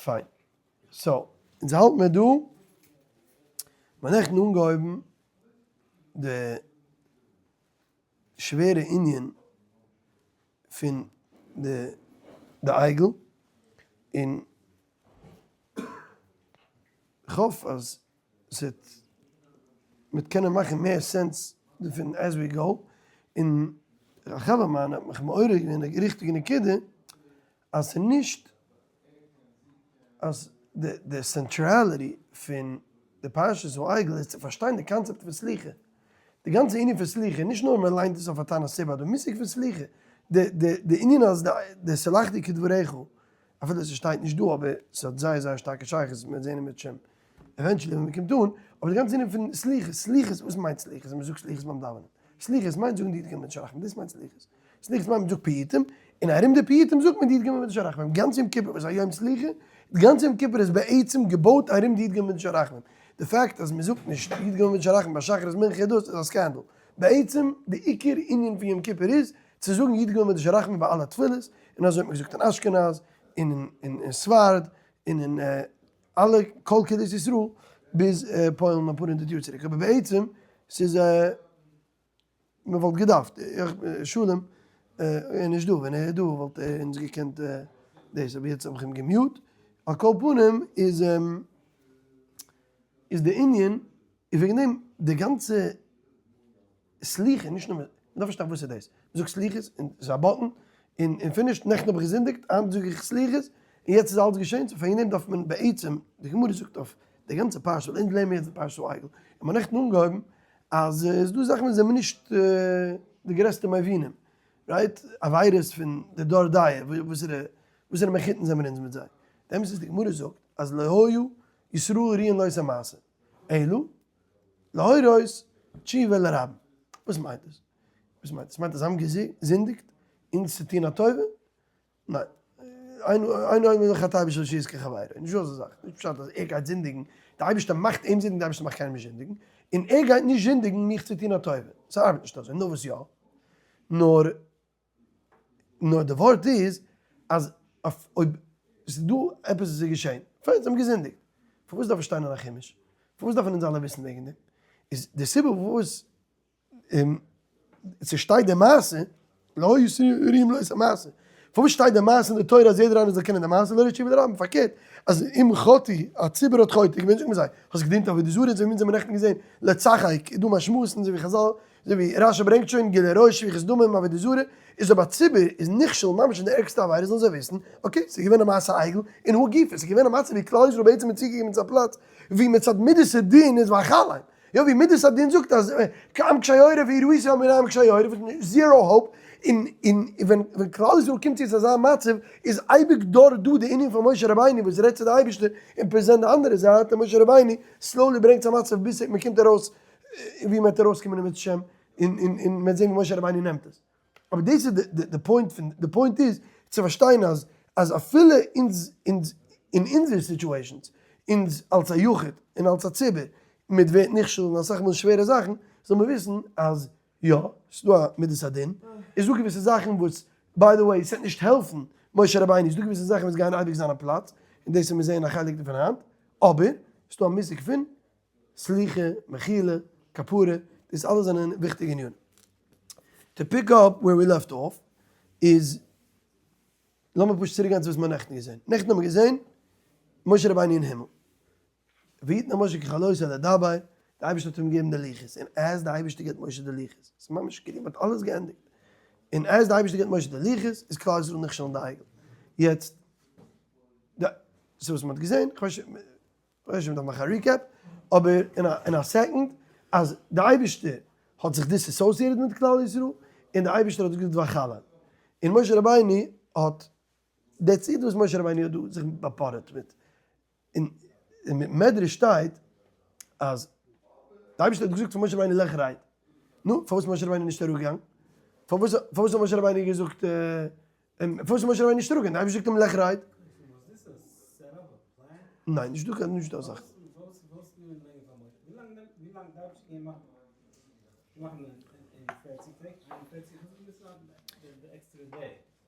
פיין. So, אונז האלט מיר דא, מ'האט נעכטן אנגעהויבן די שווערע ענין פון די די עגל, און כ'האף אז ס'וועט מ'וועט קענען מאכן מער sense דערפון as we go, און א חבר מיינער האט מיך מעורר געווען א ריכטיגע נקודה, אז ס'איז נישט אז די centrality פון די פרשת העגל איז צו פארשטיין די קאנצעפט פון סליחה, די גאנצע ענין פון סליחה, נישט נאר מען ליינט עס אויף א תענית סיבה, די מושג פון סליחה, די ענין אז די סלחתי כדבריך, אפילו ס'שטייט נישט דא אבער ס'האט זייער זייער שטארקע שייכות, מ'וועט זען אם ירצה השם eventually ווען מ'קומט אן, אבער די גאנצע ענין פון סליחות, סליחות, וואס מיינט סליחות ווען מ'זאגט סליחות ביים דאווענען? סליחות מיינט זאגן די י"ג מידות הרחמים, דאס מיינט סליחות. סליחות מיינט מ'זאגט פיוטים, און ארום די פיוטים זאגט מען די י"ג מידות הרחמים. גאנץ יום כיפור וואס איז א יום סליחה, די גאנצע יום כיפור איז בעצם געבויט ארום די י"ג מידות הרחמים. די פאקט אז מ'זאגט נישט י"ג מידות הרחמים ביי שחרית מנחה דאס איז א scandal. בעצם די עיקר ענין פון יום כיפור איז צו זאגן י"ג מידות הרחמים ביי אלע תפילות, און אזוי האט מען געזאגט אין אשכנז, און אין ספרד, און אין אלע כל קהילות ישראל ביז פוילן אפאר הונדערט יאר צוריק, אבער בעצם ס'איז מען וואלט געדארפט, שלום איז נישט דא, ווען ער איז דא וואלט ער אונז געקענט דאס, אבער יעצט האב איך אים גע mute, על כל פנים איז איז די ענין איז וועגן דעם די גאנצע סליחה, נישט נאר, מ'דארף פארשטיין וואס איז דאס, מ'זאגט סליחות און ס'איז א button און און finished, נעכטן האב איך געזינדיגט, היינט זאג איך סליחות און יעצט איז אלעס געשען, so פאר דעם דארף מען בעצם, די גמרא זאגט אויף די גאנצע פרשה, ווייל אונז לערנען מיר יעצט די פרשת העגל, און מ'האט נעכטן אנגעהויבן אז ס'איז דא זאכן וואס זעמיר נישט די גרעסטע מבינים, right? עבירות פון די דור דעה, וואסערע וואסערע מחותן זעמיר אונז מיט זיי? די אמת איז די גמרא זאגט אז לא היו ישראל ראויין לאותו מעשה, אלא להורות תשובה לרבים. וואס מיינט דאס? וואס מיינט דאס? מיינט אז זיי האבן געזינדיגט אונז צו טון א טובה? ניין. אינו אומר לחטא בשביל שיזכה חברו. נישט דא אזא זאך. נישט פשט אז ער גייט זינדיגן. די אייבערשטער מאכט אים זינדיגן, די אייבערשטער מאכט קיינעם נישט זינדיגן. און ער גייט נישט זינדיגן מיך צו טון א טובה. ס'ארבעט נישט אזוי. נאר וואס יא? נאר נאר די ווארט איז אז אויב ס'איז דא עפעס וואס איז געשען, פיין זיי האבן געזינדיגט, פארוואס דארף עס שטיין אין א חומש? פארוואס דארפן אונז אלע וויסן וועגן דעם? איז די סיבה פארוואס ס'שטייט די מעשה, לא היו ראויים לאותו מעשה, פארוואס שטייט די מעשה אין די תורה אז יעדער איינער זאל קענען די מעשה, להורות תשובה לרבים, פארקערט אז אם חטאו, א ציבור האט חוטא געווען, זאגט מען זיי, האסט געדינט עבודה זרה, אזוי ווי אונז האבן נעכטן געזען, לצחק, איז דא משמעות אזוי ווי חזל אזוי ווי רשי ברענגט שוין גילוי עריות שפיכות דמים עבודה זרה, איז אויב א ציבור איז נכשל ממש אין די ערגסטע עבירות זאלן זיי וויסן, okay ס'איז געווען א מעשה עגל, און הא גופא, ס'איז געווען א מצב ווי כלל ישראל בעצם איז צוגעקומען צו א פלאץ ווי מצד מידת הדין איז ואכלם, יא ווי מידת הדין זאגט אז עם קשי עורף וראיתי עם עם קשי עורף, zero hope, און און ווען ווען כלל ישראל קומט צו צו אזא מצב איז אייביג דארט דא די ענין פון משה רבינו וואס רעדט צו די אייבערשטער און present די אנדערע זייט און משה רבינו slowly ברענגט צו א מצב ביז מ'קומט ארויס ווי מ'וועט ארויסקומען אם ירצה השם, און און און מ'וועט זען ווי משה רבינו נעמט עס. אבער דאס איז די די point פון, די point איז צו פארשטיין אז אז אפילו אונז אונז אין אונזער situations, אונז אלס א יחיד און אלס א ציבור, מיט ווערט נכשל אין אסאך מאל שווערע זאכן, זאל מען וויסן אז יא, ס'איז דא א מידת הדין, איז דא געוויסע זאכן וואס, by the way, ס'וועט נישט העלפן משה רבינו, איז דא געוויסע זאכן וואס גייען אייביג זיין א פלאץ, און דאס וועט מען זען א חלק דערפון היינט, אבער ס'איז דא א מושג פון סליחה, מחילה, כפרה, דאס אלעס זענען וויכטיגע ענינים. To pick up where we left off איז, לאמיר פשוט צוריק גיין צו וואס מיר האבן נעכטן געזען. נעכטן האבן מיר געזען משה רבינו אין הימל. ויתן אל משה ככלותו לדבר, די אייבערשטער האט אים געגעבן די לוחות, און אז די אייבערשטער געבט משה די לוחות, ס'איז ממש כאילו מ'האט אלעס געענדיגט, און אז די אייבערשטער געבט משה די לוחות, איז כלל ישראל נכשל אין די עגל. יעצט, ס'איז וואס מ'האט געזען, כ'ווייס נישט, כ'ווייס נישט אויב מ'דארף מאכן א recap, אבער אין א second אז די אייבערשטער האט זיך disassociated מיט כלל ישראל, און די אייבערשטער האט געזאגט ואכלם, און משה רבינו האט, that's it וואס משה רבינו האט דא זיך באפארעט מיט, און אין מדרש שטייט אז די אייבערשטער האט געזאגט פאר משה רבינו לך רד, נו פארוואס איז משה רבינו נישט אראפגעגאנגען? פארוואס פארוואס האט משה רבינו געזאגט פארוואס איז משה רבינו נישט אראפגעגאנגען? די אייבערשטער זאגט אים לך רד. ניין נישט דא קיין נישט דא אזאך.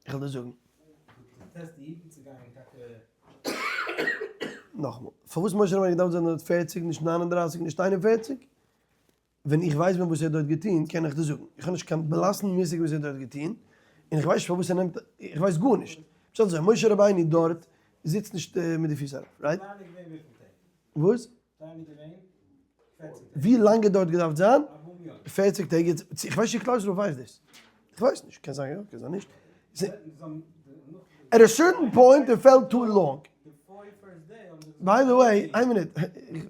איך וועל דיר זאגן. נאכאמאל, פארוואס משה רבינו האט געדארפט זיין דארט 40, נישט 39, נישט 41? ווען איך ווייס ווען וואס ער האט דארט געטון, קען איך דיר זאגן. איך האב נישט קיין בלאסן מושג וואס ער האט דארט געטון, און איך ווייס נישט פארוואס ער נעמט, איך ווייס גארנישט. פשט אזוי, משה רבינו דארט זיצט נישט מיט די פיס ארויף, right? וואס? ווי לאנג האט דארט געדארפט זיין? 40 טעג. איך ווייס נישט כלל ישראל ווייסט דאס. איך ווייס נישט, קען זיין יא, קען זיין נישט. At a certain point it felt too long. By the way, איין מינוט,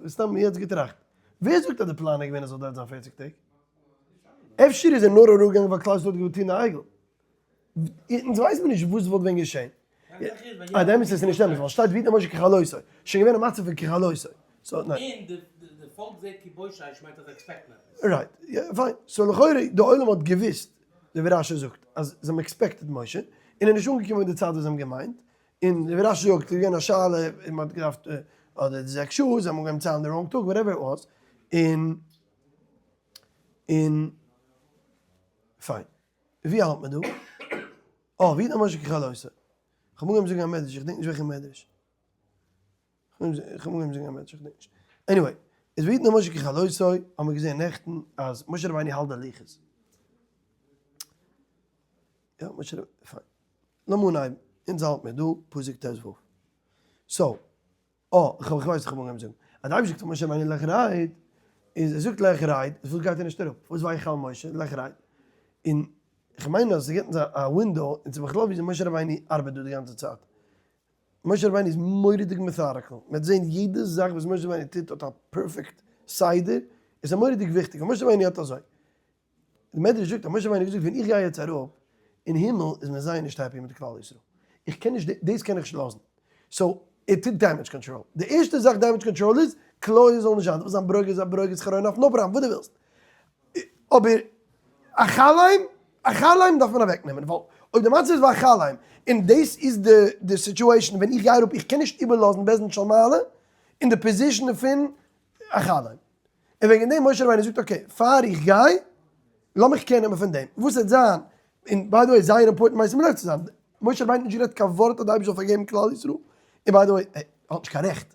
סתם יעצט געטראכט. ווער זאגט אז די פלאן איז געווען ער זאל דארט זיין 40 טעג? אפשר איז ער נאר אראפגעגאנגען ווייל כלל ישראל האט געטון די עגל. אונז ווייסט מען נישט וואס וואלט ווען געשען. אה, די אמת איז עס איז נישט אמת, ווייל שטייט ויתן משה ככלותו. שוין געווען א מצב פון ככלותו. so ניין. און די פאלק זעט כי בושש מיינט אז זיי expect ן עפעס. Right. יא, פיין. So לכאורה די עולם האט געוויסט, אזוי ווי רשי זאגט, אז זיי האבן expected משה, און ער איז נישט אנגעקומען מיט די צייט וואס זיי האבן געמיינט, און ווי רשי זאגט איז געווען א שאלה און מען האט געדארפט אדער די זעקס שעה, זיי האבן אנגעהויבן ציילן די wrong טאג, whatever it was, און און פיין. ווי האלט מען דא? אה, ויתן משה ככלותו. כ'האב אנגעהויבן זאגן א מדרש, איך דענק נישט וועלכע מדרש. כ'האב אנגעהויבן זאגן א מדרש, איך דענק נישט. Anyway, איז ויתן משה ככלותו, האבן מיר געזען נעכטן אז משה רבינו האלט די לוחות. יא, משה רבינו, פיין. לאמיר אנהייבן, אונז האלט מיר דא, פסוק ט ו. So, אה, איך האב, איך ווייס איך האב אנגעהויבן זאגן. אז די אייבערשטער זאגט פאר משה רבינו לך רד, איז ער זאגט לך רד, איז וואס גייט ער נישט אראפ? וואס ויחל משה, לך רד? און איך מיין אז ס'געבט אונז א window און צו בכלל וויאזוי משה רבינו ארבעט דא די גאנצע צייט. משה רבינו איז מורא'דיג methodical, מ'וועט זען יעדע זאך וואס משה רבינו טוט האט א perfect סדר, עס איז מורא'דיג וויכטיג, ווייל משה רבינו האט אזוי, די מדרש זאגט אז משה רבינו האט געזאגט ווען איך גיי יעצט אראפ אין הימל איז מען זייער נישט happy מיט כלל ישראל, איך קען נישט, דאס קען איך נישט לאזן, so ער טוט damage control, די ערשטע זאך damage control איז כליה זאל נישט זיין, דו ווילסט זיין ברוגז זיי ברוגז חרון אף no problem וואס דו ווילסט, אבער אכלם, אכלם דארף מען אוועק נעמען, ווייל אויב די מצב איז ואכלם, און דאס איז די situation ווען איך גיי אראפ איך קען נישט איבערלאזן בית דין של מעלה אין די position פון אכלם. און וועגן דעם משה רבינו זאגט okay, פאר איך גיי, לאמיך care נעמען פון דעם, וואס וועט זיין, און by the way זייער important משים לב צו זיין, משה רבינו האט נישט גערעדט קיין ווארט אז די אייבערשטער זאל פארגעבן כלל ישראל, און by the way, ער האט נישט קיין רעכט,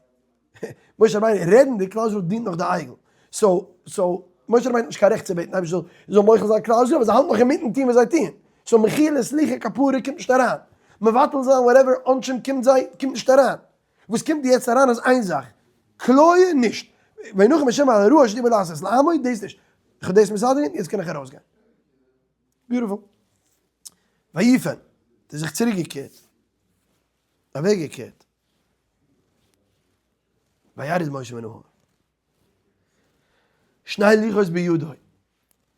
משה רבינו רעדנדיג כלל ישראל דינט נאך די עגל, so so משה רבינו האט נישט קיין רעכט צו בעטן די אייבערשטער זאל מוחל זיין כלל ישראל, ווייל זיי האלטן נאך אינמיטן טון וואס זיי טוען, so מחילה סליחה כפרה קומט נישט אריין, מבטל זיין whatever עונשים קומט זיי קומט נישט אריין, וואס קומט יעצט אריין איז איין זאך, כליה נישט, וינחם השם על הרעה אשר דיבר לעשות לעמו, דאס נישט, איך האב דאס מסדר געווען, יעצט קען איך ארויסגיין. Beautiful. ויפן, האט ער זיך צוריק געקערט, אוועק געקערט. וירד משה מן ההר. שני לוחות בידו.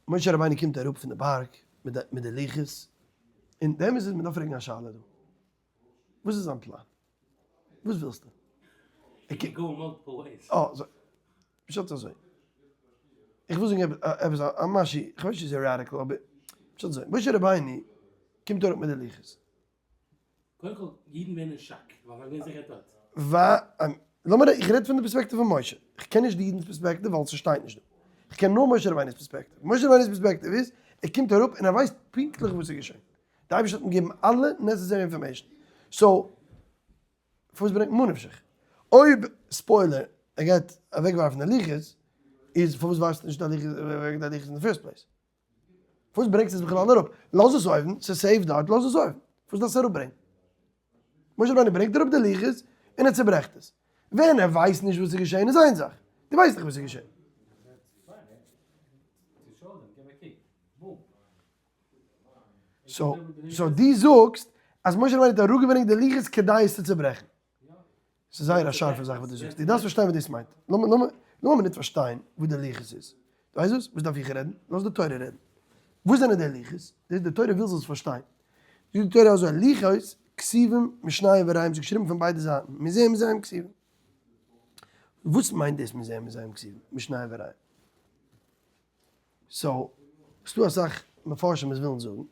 משה רבינו קומט אראפ פון די בארג מיט די לוחות, און די אמת איז מען דארף פרעגן א שאלה דא. וואס איז זיין פלאן? וואס ווילסטו? אה, אזוי. פשט אזוי. איך וויל זאגן עפעס א משהו, איך ווייס נישט צו ס'איז radical, אבער פשט אזוי. משה רבינו קומט אראפ מיט די לוחות. קודם כל, אידן ווערן אין שאק, ווייל זיי זענען זיכער טויט. לאמיר, איך רעד פון די פערספעקטיוו פון משה. איך קען נישט די אידנ'ס פערספעקטיוו ווייל ס'שטייט נישט דא. איך קען נאר משה רבינו'ס פערספעקטיוו. משה רבינו'ס פערספעקטיוו איז, ער קומט אראפ און ער ווייסט פונקטליך וואס איז געשען. די אייבערשטער האט אים געגעבן אלע necessary information, so פארוואס ברענגט ממה נפשך? אויב, spoiler, ער גייט אוועקווארפן די לוחות, איז פארוואס ווארפסטו נישט די לוחות אוועק די לוחות אין די first place? פארוואס ברענגסטו עס בכלל אראפ? לאז עס אויבן, ס'איז safe דארט, לאז עס אויבן. פארוואס דארפסטו אראפברענגען? משה רבינו ברענגט אראפ די לוחות און ער צוברעכט עס. ווען ער ווייסט נישט וואס איז געשען איז איין זאך, דו ווייסט דאך וואס איז געשען. So דו זאגסט אז משה רבינו האט אראפגעברענגט די לוחות כדי עס צו צוברעכן. ס'איז זייער א שארפע זאך וואס דו זאגסט. דו דארפסט פארשטיין וואס דאס מיינט. לאמיר מינוט פארשטיין וואס די לוחות איז. דו ווייסט וואס? וואס דארף איך רעדן? לאז די תורה רעדן. וואס זענען די לוחות? דאס די תורה וויל זאלסט פארשטיין. זאגט די תורה אזוי, לוחות כתובים משני עבריהם, ס'איז געשריבן פון ביידע זייטן, מזה ומזה הם כתובים. וואס מיינט דאס מזה ומזה הם כתובים, משני עבריהם? So, ס'דא אסאך מפרשים וואס ווילן זאגן,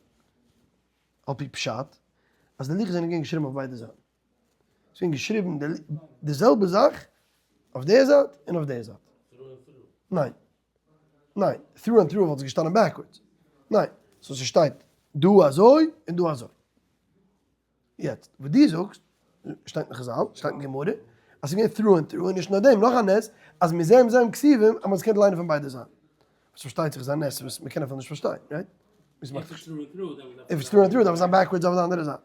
על פי פשט, אז די לוחות זענען געווען געשריבן אויף ביידע זייטן. ס'איז געווען געשריבן די זעלבע זאך אויף די זייט און אויף די זייט. ניין. ניין. Through and through וואלט עס געשטאנען backwards. ניין. So ס'שטייט דא אזוי און דא אזוי. יעצט, וואס דו זאגסט, שטייט אין חזל, שטייט אין גמרא, אז ס'איז געווען through and through, און נישט נאר דעם, נאך א נס, אז מזה ומזה הם כתובים, אז מ'האט עס געקענט ליינען פון ביידע זייטן. וואס פארשטייט זיך איז א נס וואס מ'קען אפילו נישט פארשטיין, right? If it's through and through דארף עס זיין backwards אויף די אנדערע זייט.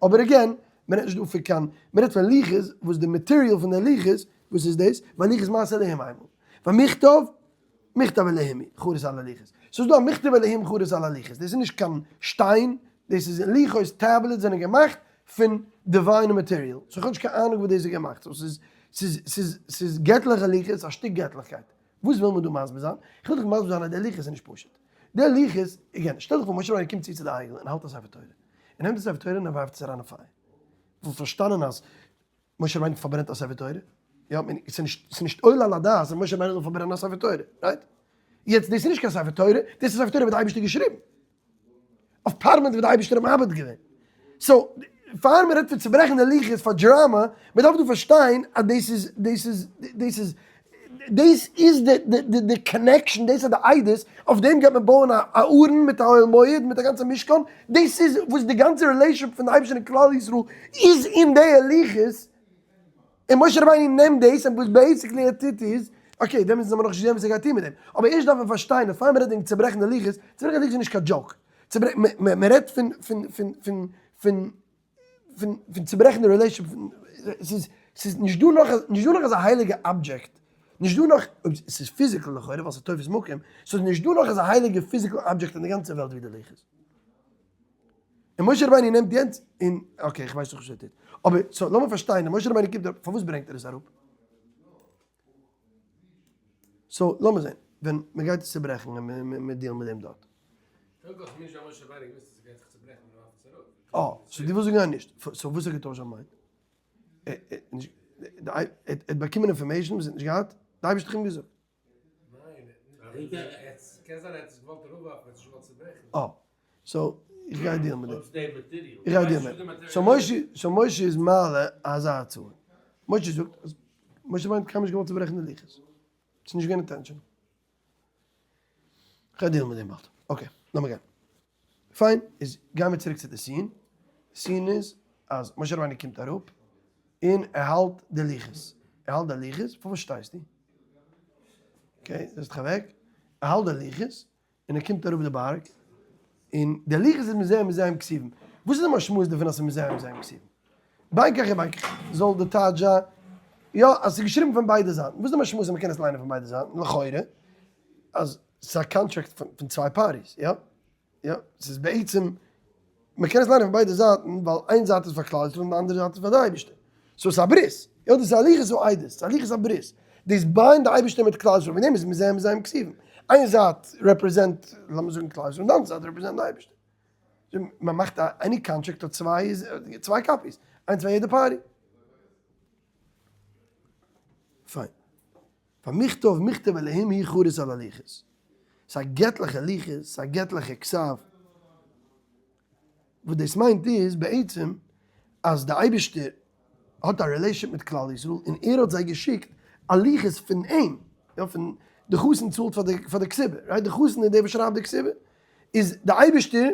אבער again, מ'רעדט נישט דא פון קיין, מ'רעדט פון לוחות וואס די material פון די לוחות, וואס איז דאס? ווייל לוחות מעשה אלהים איינמאל. ומכתב, מכתב אלהים חרות על הלוחות. ס'איז דא א מכתב אלהים חרות על הלוחות. דאס איז נישט קיין שטיין, דאס איז לוחות tablets זענען געמאכט פון divine material. so איך האב נישט קיין אהנונג וואס דאס איז געמאכט. so ס'איז, ס'איז, ס'איז, ס'איז געטליכע לוחות, א שטיק געטליכקייט. וואס וויל מען דא מסביר זיין? איך וויל דיך מסביר זיין אז די לוחות איז נישט פשוט. די לוחות, again, שטעל דיך פאר משה רבינו קומט צו צו די עגל און האלט א ספר תורה. ער נעמט די ספר תורה און ער ווארפט עס אריין אין פייער. וואלסט פארשטאנען אז משה רבינו האט פארברענט א ספר תורה? יא, ס'איז נישט, ס'איז נישט עולה על הדעת אז משה רבינו זאל פארברענען א ספר תורה, right? יעצט, דאס איז נישט קיין ספר תורה, דאס איז ספר תורה וואס די אייבערשטער האט געשריבן. אויף פארמעט וואס די אייבערשטער האט מעבד געווען. so, פאר מען רעדט פון צוברעכן די לוחות פאר דראמא, מען דארף דא פארשטיין אז דאס איז, דאס איז, דאס איז, דאס איז די די די connection, דאס איז די עדות, אויף דעם גייט מען בויען א ארון מיט א אוהל מועד, מיט א גאנצע משכן, דאס איז וואס די גאנצע relationship פון די אייבערשטער און כלל ישראל איז אין די לוחות, און משה רבינו נעמט דאס און וואס basically ער טוט איז, okay, דעמאלטס זענען מיר נאכנישט געזען וואס ער גייט טון מיט דעם, אבער ערשט דארף מען פארשטיין אז פאר מען רעדט וועגן צוברעכן די לוחות, צוברעכן די לוחות איז נישט קיין joke, מען רעדט פון פון פון פון פון פון פון צוברעכן די relationship, ס'איז ס'איז נישט דא נאך נישט דא נאך אזא הייליגע object, נישט דא נאך, ס'איז physical לכאורה ווייל ס'איז תופס מקום, ס'איז נישט דא נאך אזא הייליגע physical object אין די גאנצע וועלט ווי די לוחות. און משה רבינו נעמט יענץ און okay איך ווייס נאך נישט וואס ער טוט, אבער so לאמיר פארשטיין אז משה רבינו קומט אראפ פארוואס ברענגט ער עס אראפ? so לאמיר זען ווען מען גייט עס צוברעכן און מען deal ן מיט דעם דארט. אה, so דו ווילסט זאגן אז נישט, so וואס האט געטוישט זיין mind? ער האט באקומען information וואס ער האט נישט געהאט? די אייבערשטער האט אים געזאגט. אה, so איך גיי deal ן מיט דעם. איך גיי deal ן מיט דעם. so משה, so משה איז מעלה אזא הצעה. משה זאגט אז משה רבינו האט קיינמאל נישט געוואלט צוברעכן די לוחות. ס'איז נישט געווען intentional. איך גיי deal ן מיט דעם באלד. okay, לאמיר גיין. פיין, איז גיימיר צוריק צו די scene. די scene איז אז משה רבינו קומט אראפ און ער האלט די לוחות. ער האלט די לוחות, פארוואס שטייסטו? okay, זעץ דיך אוועק. ער האלט די לוחות און ער קומט אראפ די בארג, און די לוחות איז מזה ומזה הם כתובים. וואס איז די משמעות דערפון אז ס'איז מזה ומזה הם כתובים? בין כך ובין כך זאל די טייטש זיין, יא, אז ס'איז געשריבן פון ביידע זייטן. וואס איז די משמעות אז מ'קען עס ליינען פון ביידע זייטן? לכאורה אז ס'איז א contract פון צוויי parties, יא? יא, ס'איז בעצם, מ'קען עס ליינען פון ביידע זייטן, ווייל איין זייט איז פאר כלל ישראל און די אנדערע זייט איז פאר די אייבערשטער. so ס'איז א ברית. יא, דאס איז א לוחות העדות, ס'איז א לוחות הברית. דאס bind די אייבערשטער מיט כלל ישראל, וועגן דעם איז מזה ומזה הם כתובים. איין זייט represent, לאמיר זאגן כלל ישראל, און די אנדערע זייט represent די אייבערשטער. מען מאכט א any contract האט צוויי צוויי copies, איינס פאר יעדע party. פיין. ומכתב מכתב אלהים הוא חרות על הלוחות. ס'איז א געטליכע לוחות, ס'איז א געטליכע כתב. וואס דאס מיינט איז בעצם אז די אייבערשטער האט א relationship מיט כלל ישראל און ער האט זיי געשיקט א לוחות פון אים, יא פון די חתן צאלט פאר די פאר די כתובה, right? די חתן איז דער וואס שרייבט די כתובה, איז די אייבערשטער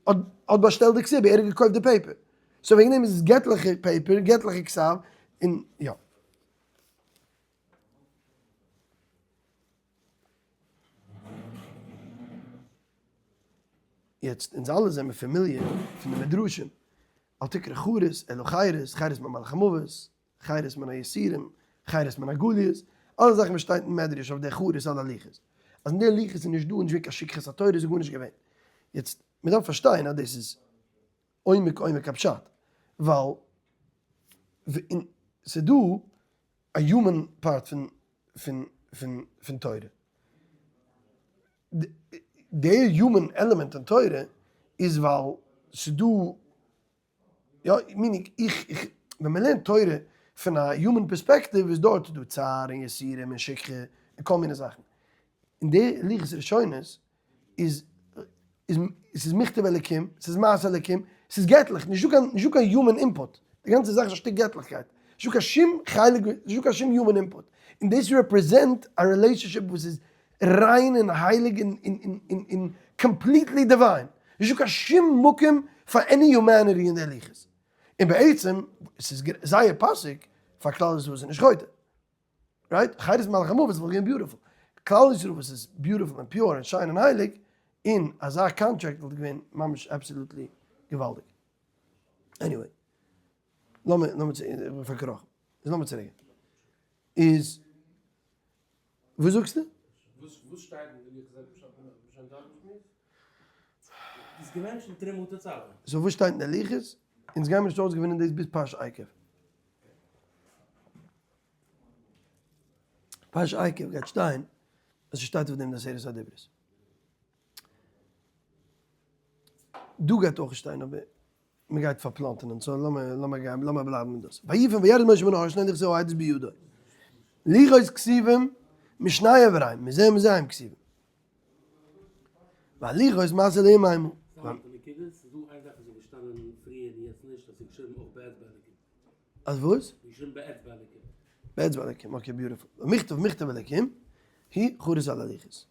האט האט באשטעלט די כתובה, ער האט געקויפט די paper, so וועגן דעם איז עס געטליכע paper, געטליכע כתב, און יא. יעצט אונז אלע זעמיר familiar פון די מדרשים, אל תקרא חרות אלא חירות, חירות ממלאך המוות, חירות מן היסורים, חירות מן הגליות, אלע זאכן וואס שטייט אין מדרש אויף די חרות על הלוחות. אז אין די לוחות איז נישט דא נישט געווען קיין שכחת התורה איז גארנישט געווען. יעצט מען דארף פארשטיין אז דאס איז עומק עומק הפשט, ווייל ס'איז דא א human part פון פון פון פון תורה. די human element אין תורה איז ווייל ס'איז דא, יא, meaning איך איך ווען מ'לערנט תורה פון א human perspective איז דארט דא צער און יסורים און שכחה און כל מיני זאכן. אין די לוחות ראשונות איז איז ס'איז מכתב אלקים, ס'איז מעשה אלקים, ס'איז געטליך, נישטא קיין נישטא קיין human input, די גאנצע זאך איז א שטיק געטליכקייט, נישטא קיין שום חלק, נישטא קיין שום human input, און דאס represent א relationship וואס איז ריין און הייליג און און און און און completely divine, נישטא קיין שום מקום פאר any humanity אין די לוחות. און בעצם, ס'איז זייער פאסיג. פאר כלל ישראל וואס איז נישט חוטא. right? חירות מלאך המוות וואלט געווען beautiful. כלל ישראל וואס איז beautiful און pure און שיין און הייליג, און אזא contract וואלט געווען ממש absolutely געוואלדיג. Anyway, לאמיר, לאמיר צו, איך בין פארקראכן. איז לאמיר צוריק גיין. איז, וואס זאגסטו? וואס שטייט אין די לוחות זענען שוין דארט געשמועסט? איז געווען שוין תרומה תצווה. So וואס שטייט אין די לוחות? אונז גיימיר נישט אויסגעווינען דאס ביז פרשת עקב. פרשת עקב גייט שטיין אז ס'שטייט אויף דעם די עשרת הדיברות. דא גייט אויך שטיין אבער מ'גייט פארפלאנטענען so לאמיר לאמיר גיין לאמיר בלייבן מיט דאס. ויפן וירד משה מן ההר שני לוחות העדות בידו. לוחות כתובים משני עבריהם מזה ומזה הם כתובים. והלוחות מעשה אלהים המה. אז וואס? באצבע אלקים, okay beautiful. מכתב מכתב אלקים, הוא חרות על הלוחות.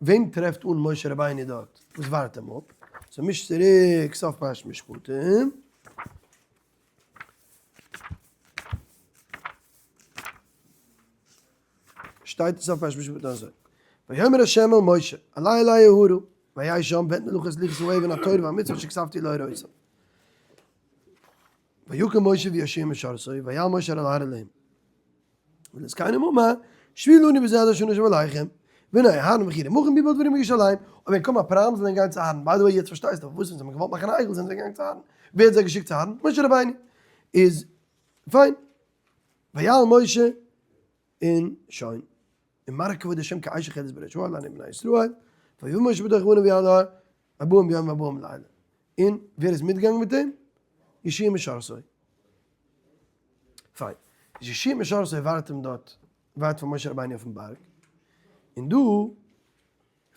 וועם טרעפט אן משה רבינו דארט? וואס ווארט אים אפ? So מיש צוריק סוף פרשת משפטים. שטייט אין סוף פרשת משפטים אזוי, ויאמר ה' אל משה, עלה אלי ההרה, והיה שם ואתנה לך את לוחות האבן התורה והמצוות אשר כתבתי להורותם. ויקם משה ויהושע משרתו, ויעל משה אל ההר אליהם. ולזקנים אמר, שבו לנו בזה עד אשר נשוב אליכם, והנה אהרן וכי עמכם ביבעל דברים בירושלים, אויב ווען קומט א פראבלעם זאל מען גיין צו אהרן, by the way יעצט פארשטייסטו פארוואס ווען זיי האבן געוואלט מאכן א עגל זענען זיי געגאנגען צו אהרן, ווער האט זיי געשיקט צו אהרן? משה רבינו. איז פיין. ויעל משה און שוין. און מראה כבוד השם כאש אוכלת בראש ההר לעיני בני ישראל, ויבא משה בתוך הענן ויעל ההר, ארבעים יום וארבעים לילה. און ווער איז מיטגעגאנגען מיט אים? יהושע משרתו. פיין. איז יהושע משרתו ווארט אים דארט, ווארט פאר משה רבינו אויפן בארג. און דא,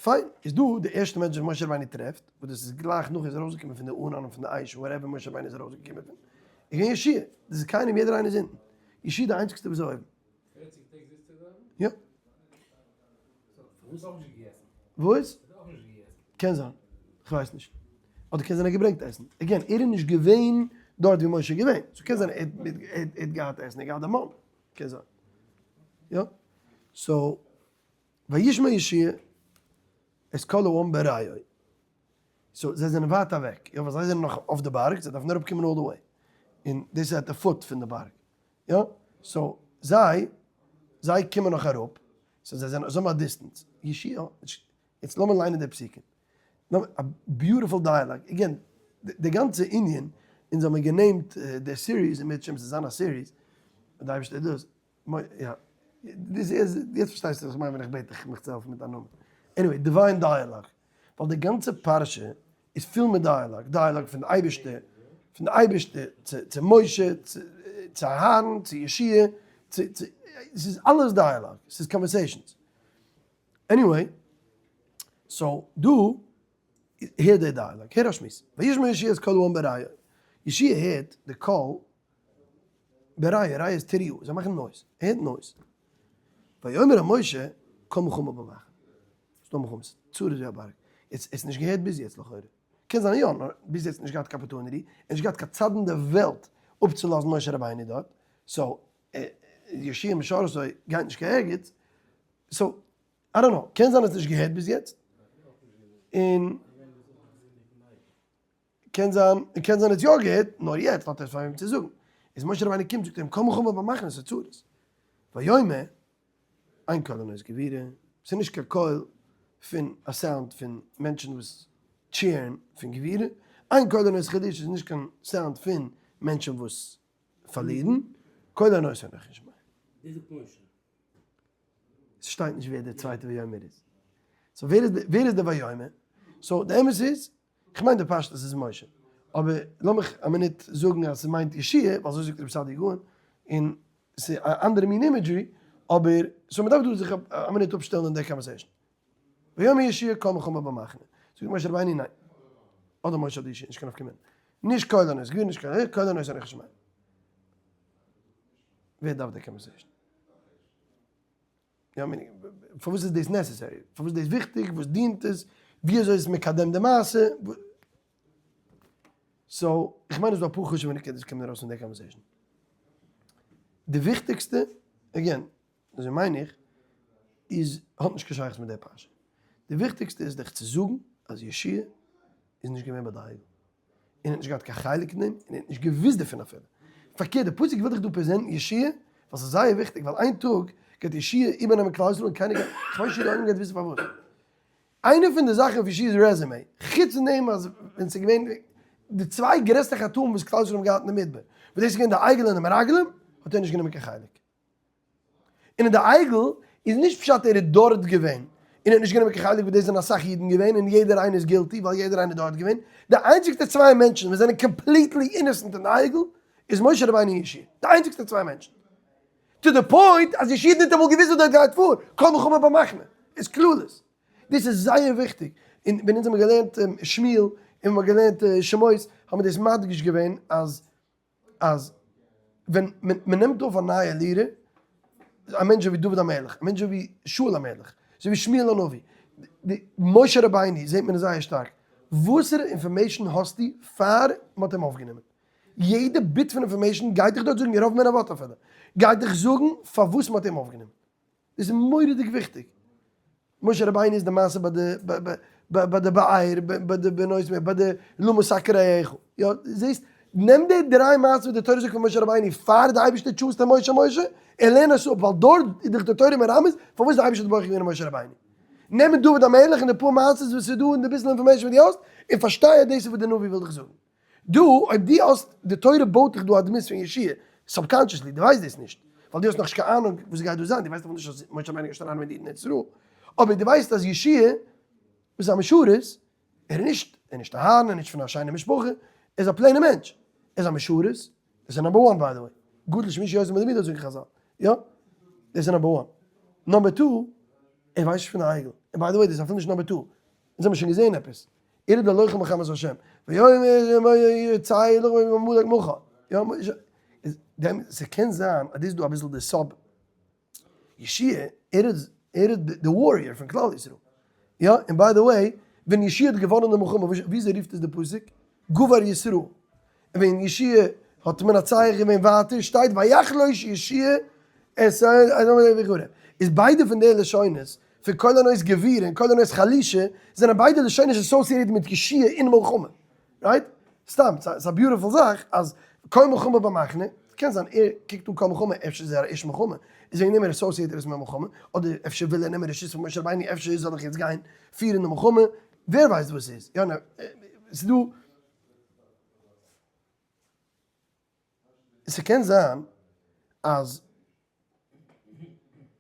פיין, איז דא די ערשטע מענטש וואס משה רבינו טרעפט, וואס דאס איז גלייך נאך ער איז ארויסגעקומען פון די ענן און פון די אש, whatever משה רבינו איז ארויסגעקומען פון, איז געווען יהושע. דאס איז קיינעם, יעדער איינער איז אונטן. יהושע איז די איינציגסטע וואס איז אויבן. פערציג טעג זיצט ער דארט? יא. פארוואס אויך נישט געגעסן? וואס? האט אויך נישט געגעסן. קען זיין. כ'ווייס נישט. אדער קען זיין ער האט געברענגט עסן. Again, ער איז נישט געווען דארט ווי משה איז געווען. So קען זיין ער האט געהאט עסן, ער האט געהאט די מן. קען זיין. יא. So, וישמע יהושע את קול העם ברעה. So זיי זענען ווייט אוועק. יא, ווייל זיי זענען נאך אויף די בארג, זיי דארפן אראפקומען all the way. און דאס איז at the foot פון די בארג. יא, so זיי, זיי קומען נאך אראפ, so זיי זענען, זיי האבן א distance. יהושע, יעצט לאמיר ליינען די פסוקים. א beautiful dialogue. Again, די גאנצע ענין, אונז האבן גענעימט די series, אם ירצה השם ס'זאל זיין א series, און די אייבערשטער איז דאס, יא, דאס איז, יעצט פארשטייסטו וואס איך מיין ווען איך בעט דיך מיך צו העלפן מיט א נאמען. Anyway, divine dialogue. ווייל די גאנצע פרשה איז פול מיט dialogue, dialogue פון די אייבערשטער, פון די אייבערשטער צו צו משה, צו צו אהרן, צו יהושע, צו צו, עס איז אלעס dialogue, עס איז conversations. Anyway, so דא הערט דער dialogue, הער א שמועס, וישמע יהושע את קול העם ברעה, יהושע הערט די קול ברעה, רעה איז תרועה, זיי מאכן noise, ער הערט noise. ויאמר אל משה קול מלחמה במחנה, ס'דא מלחמות, צרות ווי א בארג, יעצט עס נישט געהערט ביז יעצט לכאורה, קען זיין יא, נאר ביז יעצט נישט געהאט קיין opportunity, און נישט געהאט קיין צד אין די וועלט אפצולאזן משה רבינו דארט, so יהושע משרתו גייט נישט קיין ערגעץ, so I don't know, קען זיין עס נישט געהערט ביז יעצט, און קען זיין, און קען זיין ער האט יא געהערט, נאר יעצט האט ער עס פאר וועם צו זאגן. איז משה רבינו קומט זאגט ער אים קול מלחמה במחנה ס'איז צרות. ויאמר, אין קול ענות גבורה, ס'איז נישט קיין קול פון א sound פון מענטשן וואס cheer ן פון גבורה, אין קול ענות חלושה איז נישט קיין sound פון מענטשן וואס פארלירן, קול ענות אנכי שומע. דאס זאגט משה. ס'שטייט נישט ווער דער צווייטער ויאמר איז. So ווער איז ווער איז דער ויאמר? So די אמת איז, כ'מיין די פשטות איז משה. אבער לאמיך א מינוט זאגן אז ס'מיינט יהושע, ווייל אזוי זאגט רבי סעדיה גאון, און ס'איז א אנדערע מין imagery, אבער so מ'דארף דא זיך א מינוט אפשטעלן אין די conversation. ויאמר יהושע קול מלחמה במחנה. זאגט משה רבינו ניין. אדער משה אדער יהושע, נישט קיין נפקא מינה. נישט קול ענות גבורה נישט קיין קול ענות אנכי שומע. ווער דארף די conversation? יא, פארוואס איז דאס necessary? פארוואס איז דאס וויכטיג? וואס דינט עס? ווי אזוי איז עס מקדם די מעשה? So, איך מיין אז ס'דא אפאר חשוב'ע נקודות וואס קומען ארויס פון די conversation. די וויכטיגסטע, again, אזוי מיין איך, איז האט נישט קיין שייכות מיט די פרשה. די וויכטיגסטע איז דיך צו זאגן אז יהושע איז נישט געווען ביי די עגל. און האט נישט געהאט קיין חלק אין דעם, און ער האט נישט געוואוסט דערפון אפילו. פארקערט, די פסוק וויל דיך דא present ן יהושע, ווייל ס'איז זייער וויכטיג, ווייל איין טאג גייט יהושע איבערנעמען כלל ישראל און קיינער גייט, כ'ווייס נישט צו די עולם גייט וויסן פארוואס. איינע פון די זאכן אויף יהושע'ס resume, חוץ פון דעם אז ווען ס'איז געווען די צוויי גרעסטע חטאים וואס כלל ישראל האבן געהאט אין די מדבר, וואס דאס איז געווען די עגל און די מרגלים, האט ער נישט גענומען קיין חלק. און אין די עגל איז נישט פשט ער איז דארט געווען און ער האט נישט גענומען קיין חלק וואס דאס זענען אסאך אידן געווען און יעדער איינער איז guilty ווייל יעדער איינער איז דארט געווען, די איינציגסטע צוויי מענטשן וואס זענען completely innocent אין די עגל איז משה רבינו און יהושע, די איינציגסטע צוויי מענטשן. To the point אז יהושע האט ניטאמאל געוואוסט וואס דארט גייט פאר, קול מלחמה במחנה איז קללות. דאס איז זייער וויכטיג, און ווען אונז האבן געלערנט שמואל און מ'האט געלערנט שמות האבן מיר דאס מדגיש געווען אז אז ווען מען נעמט אויף א נייע leader, א מענטש אזוי ווי דוד המלך, א מענטש אזוי ווי שאול המלך, אזוי ווי שמואל הנביא, משה רבינו זעט מען עס זייער שטארק, וואסערע information האסטו פאר מען האט אים אויפגענומען? יעדע bit פון information גייט דיך דארט זאגן, ירבעם בן נבט אפילו, גייט דיך זאגן פארוואס מען האט אים אויפגענומען. דאס איז מורא'דיג וויכטיג. משה רבינו איז די מעשה ביי די ביי די באר, ביי די בנות מואב, ביי די למה שק רעך. יא, זעסט, נעם די דריי מעשות וואס די תורה זאגט פון משה רבינו פאר די אייבערשטער טשוזט אים משה משה, און לערן עס אפ, ווייל דארט איז דאך די תורה מרמז פארוואס די אייבערשטער האט בוחר געווען אין משה רבינו. נעם דוד המלך און די פאר מעשות וואס איז דא און די ביסל information וואס דו האסט, און פארשטיי אז דאס איז וואס די נביא וויל דיך זאגן. דא, אויב דו האסט, די תורה בויט דיך דא א דמות פון יהושע, subconsciously, דו ווייסט דאס נישט, ווייל דו האסט נאכנישט קיין אהנונג וואס גייט דא זיין, דו ווייסט אפילו נישט אז משה רבינו גייט נישט אריין מיט די אידן אין ארץ ישראל, אבער דו ווייסט אז יהושע איז א משרת, ער איז נישט, ער איז נישט אהרן, ער איז נישט פון א שיינע משפחה, ער איז א plain ע מענטש, ער איז א משרת, דאס איז number one by the way, גדול שמישהו עושה מלמידו זאגן חזל, יא? דאס איז number one. Number two, ער ווייסט נישט פון די עגל, און by the way דאס איז אפילו נישט number two, אונז האבן שוין געזען עפעס, ער איז דער לוחם מלחמת השם, ויאמר צא לך עמלק מחר, יא, איז דעם, ס'קען זיין אז דאס איז דא אביסל די sub יהושע, ער איז, ער איז די warrior פון כלל ישראל, יא, און by the way, ווען יהושע האט געוואנען די מלחמה, וויאזוי רופט עס די פסוק? גבר ישראל, און ווען יהושע האט מנצח געווען ווייטער שטייט ויחלוש יהושע את ה איז ביידע פון די לשונות פון קול ענות גבורה און קול ענות חלישה זענען ביידע לשונות associated מיט יהושע אין מלחמה, right? סתם, ס'איז א beautiful זאך אז קול מלחמה במחנה, קען זיין ער קוקט אן קול מלחמה אפשר איז ער א איש מלחמה, איז וועגן דעם ער associate ער עס מיט מלחמה, אדער אפשר וויל ער נעמען רשות פון משה רבינו אפשר זאל איך יעצט גיין פירן די מלחמה, ווער ווייסט וואס ס'איז, יא נאר ס'איז דא. ס'קען זיין אז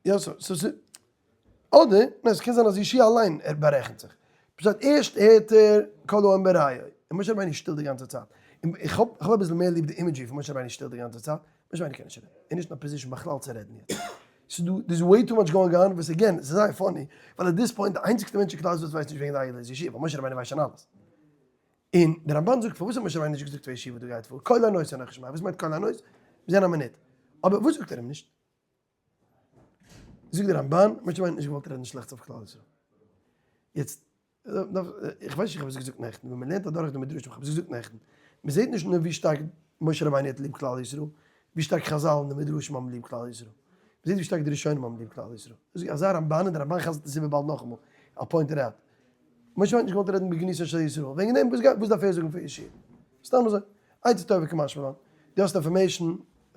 יא so so so אדער ניין ס'קען זיין אז יהושע אליין ער בארעכנט זיך פשט ערשט הערט ער כל העם ברעהו און משה רבינו איז שטיל די גאנצע צייט און איך האב איך האב אביסל מער ליב די imagery פון משה רבינו שטיל די גאנצע צייט משה רבינו קען נישט רעדן ער איז נישט אין א position בכלל צו רעדן יעצט ס'איז דא there's way too much going on וואס again ס'איז זייער funny ווייל at this point די איינציגסטע מענטש אין כלל ישראל וואס ווייסט נישט וועגן די עגל איז יהושע ווייל משה רבינו ווייסט שוין אלעס. און דער רמבן זאגט פארוואס האט משה רבינו נישט געזאגט פאר יהושע וואס דא גייט פאר, קול ענות אנכי שומע, וואס מיינט קול ענות? מיר זעען א מינוט. אבער וואס זאגט ער אים נישט? זאגט דער רמבן, משה רבינו האט נישט געוואלט רעדן שלעכטס אויף כלל ישראל. יעצט, איך ווייס נישט איך האב עס געזאגט נעכטן, ווען מען לערנט אדורך די מדרשים, איך האב עס געזאגט נעכטן, מען זעט נישט נאר ווי שטארק משה רבינו האט ליב כלל ישראל, ווי שטארק חזל און די מדרשים האבן ליב כלל ישראל. מען זעט ווי שטארק די ראשונים האבן ליב כלל ישראל. דאס איז אזא רמבן און דער רמבן חזר'ט עס איבער באלד נאכאמאל, I'll point it out. משה האט נישט געוואלט רעדן בגנותו של ישראל, וועגן דעם וואס דארף ער זאגן פאר יהושע? סתם אזוי, עצה טובה קא משמע לן, דו האסט information,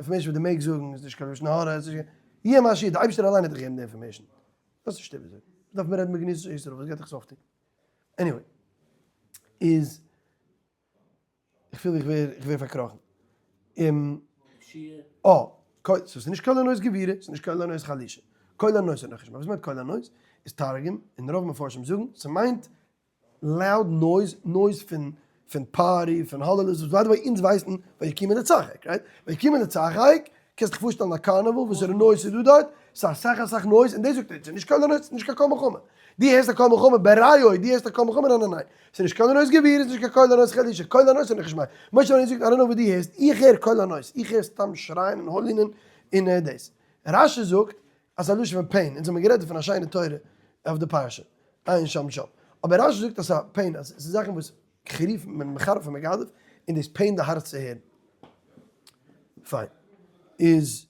information וואס דו מעגסט זאגן, איז נישט קיין לשון הרע, איז נישט קיין, יהיה מה שיהיה, די אייבערשטער אליין האט דיך געגעבן די information, דאס איז שטוב אזוי, וואס דארף מען רעדן בגנותו של ישראל, וואס גייט דיך עס אויפטון? Anyway, איז. איך פיל איך ווער איך ווער פארקראכן. און אה, קול, ס'איז נישט קול ענות גבורה, ס'איז נישט קול ענות חלישה. קול ענות איז נאכנישט. וואס מיינט קול ענות? איז תרגום, און רוב מפרשים זאגן, ס'מיינט loud noise, noise פון פון party, פון הוללות, וואס by the way אונז ווייסן ויקומו לצחק, right? ויקומו לצחק, קענסט דיך פארשטעלן א carnival, וואסערע noise ס'איז דא דארט, ס'איז אסאך אסאך noise, און דאס זאגט ער, ס'איז נישט קול ענות, ס'איז נישט קיין קול מלחמה. דו הערסט א קול מלחמה ברעהו, דו הערסט א קול מלחמה, ניין ניין ניין, ס'איז נישט קול ענות גבורה, ס'איז נישט קיין קול ענות חלישה, קול ענות איז נישט מיין. משה רבינו זאגט, I don't know וואס דו הערסט, איך הער קול ענות, איך הער סתם שרייען און הולינען און דאס. רשי זאגט אז ס'איז א לשון פון pain, אונז האבן גערעדט פון א שיינע תורה אויף די פרשה, עיין שם שם. אבער רשי זאגט אז ס'איז א pain, אז ס'איז זאכן וואס חירוף מחרף ומגדף. און דאס pain ט די הארץ צו הערן. פיין. איז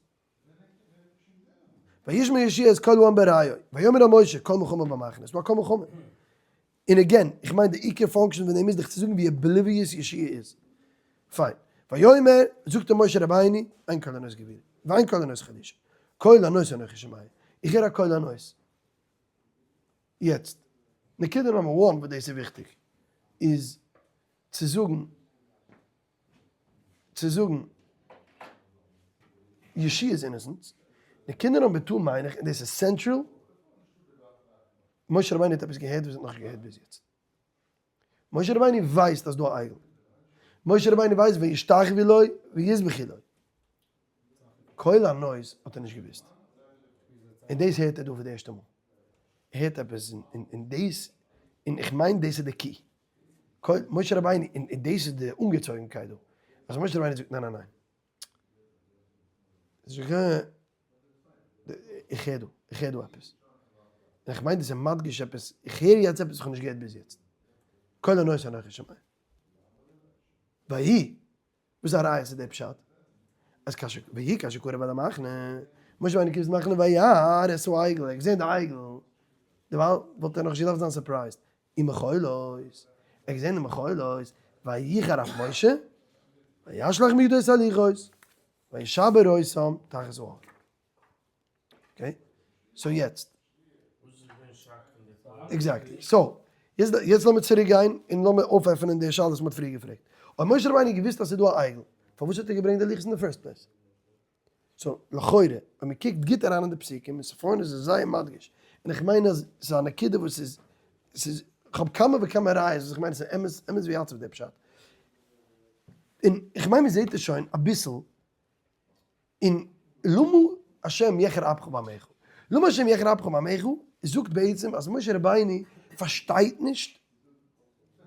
וישמע יהושע את קול העם ברעהו ויאמר אל משה קול מלחמה במחנה, ס'דא א קול מלחמה. און again, איך מיין די עיקר function פון דעם איז דיך צו זאגן ווי oblivious יהושע איז. פיין. ויאמר, זאגט אים משה רבינו, אין קול ענות גבורה, ואין קול ענות חלושה, קול ענות אנכי שומע, איך הער א קול ענות. יעצט, נקודה number one וואס דאס איז וויכטיג, איז צו זאגן, צו זאגן יהושע איז innocent, נקודה number two מיין איך, און דאס איז central, משה רבינו האט עפעס געהערט וואס ער האט נאכנישט געהערט ביז יעצט. משה רבינו ווייסט אז דא א עגל. משה רבינו ווייסט וישתחוו לו ויזבחו לו. קול ענות האט ער נישט געוואוסט. און דאס הערט ער דא פאר די ערשטע מאל. ער הערט עפעס און דאס, און איך מיין דאס איז די key. קול, משה רבינו, און דאס איז די אנגעצויגנקייט דא. אז משה רבינו זאגט ניין ניין ניין. איך הער דא, איך הער דא עפעס. און איך מיין דאס איז מדגיש עפעס, איך הער יעצט עפעס וואס איך האב נישט געהערט ביז יעצט. קול ענות אנכי שומע. ויהי, וואס איז א ראיה צו די פשט? אז כאשר, ויהי כאשר קרב אל המחנה, משה רבינו קומט צום מחנה וירא את העגל, ער האט געזען די עגל, דערווייל וואלט ער נאכנישט געדארפט זיין surprised, ומחולות, ער האט געזען די מחולות, ויחר אף משה, וישלך מידו את הלוחות, וישבר אותם תחת ההר. okay? so יעצט. exactly. so, יעצט יעצט לאמיר צוריק גיין און לאמיר אויפעפענען די שאלה וואס מ'האט פריער געפרעגט. אויב משה רבינו האט געוואוסט אז ס'איז דא א עגל, פארוואס האט ער געברענגט די לוחות אין די first place? so, לכאורה, ווען מ'קוקט גוט אריין אין די פסוקים, און ספורנו איז עס זייער מדגיש, און איך מיין אז ס'איז א נקודה וואס איז, ס'איז, כ'האב כמה וכמה ראיות וואס איך מיין ס'איז אמת, אמת ויציב דער פשט. און איך מיין מ'זעט עס שוין אביסל אין למה השם יחר אפך בעמך. למה השם יחר אפך בעמך זאגט בעצם אז משה רבינו פארשטייט נישט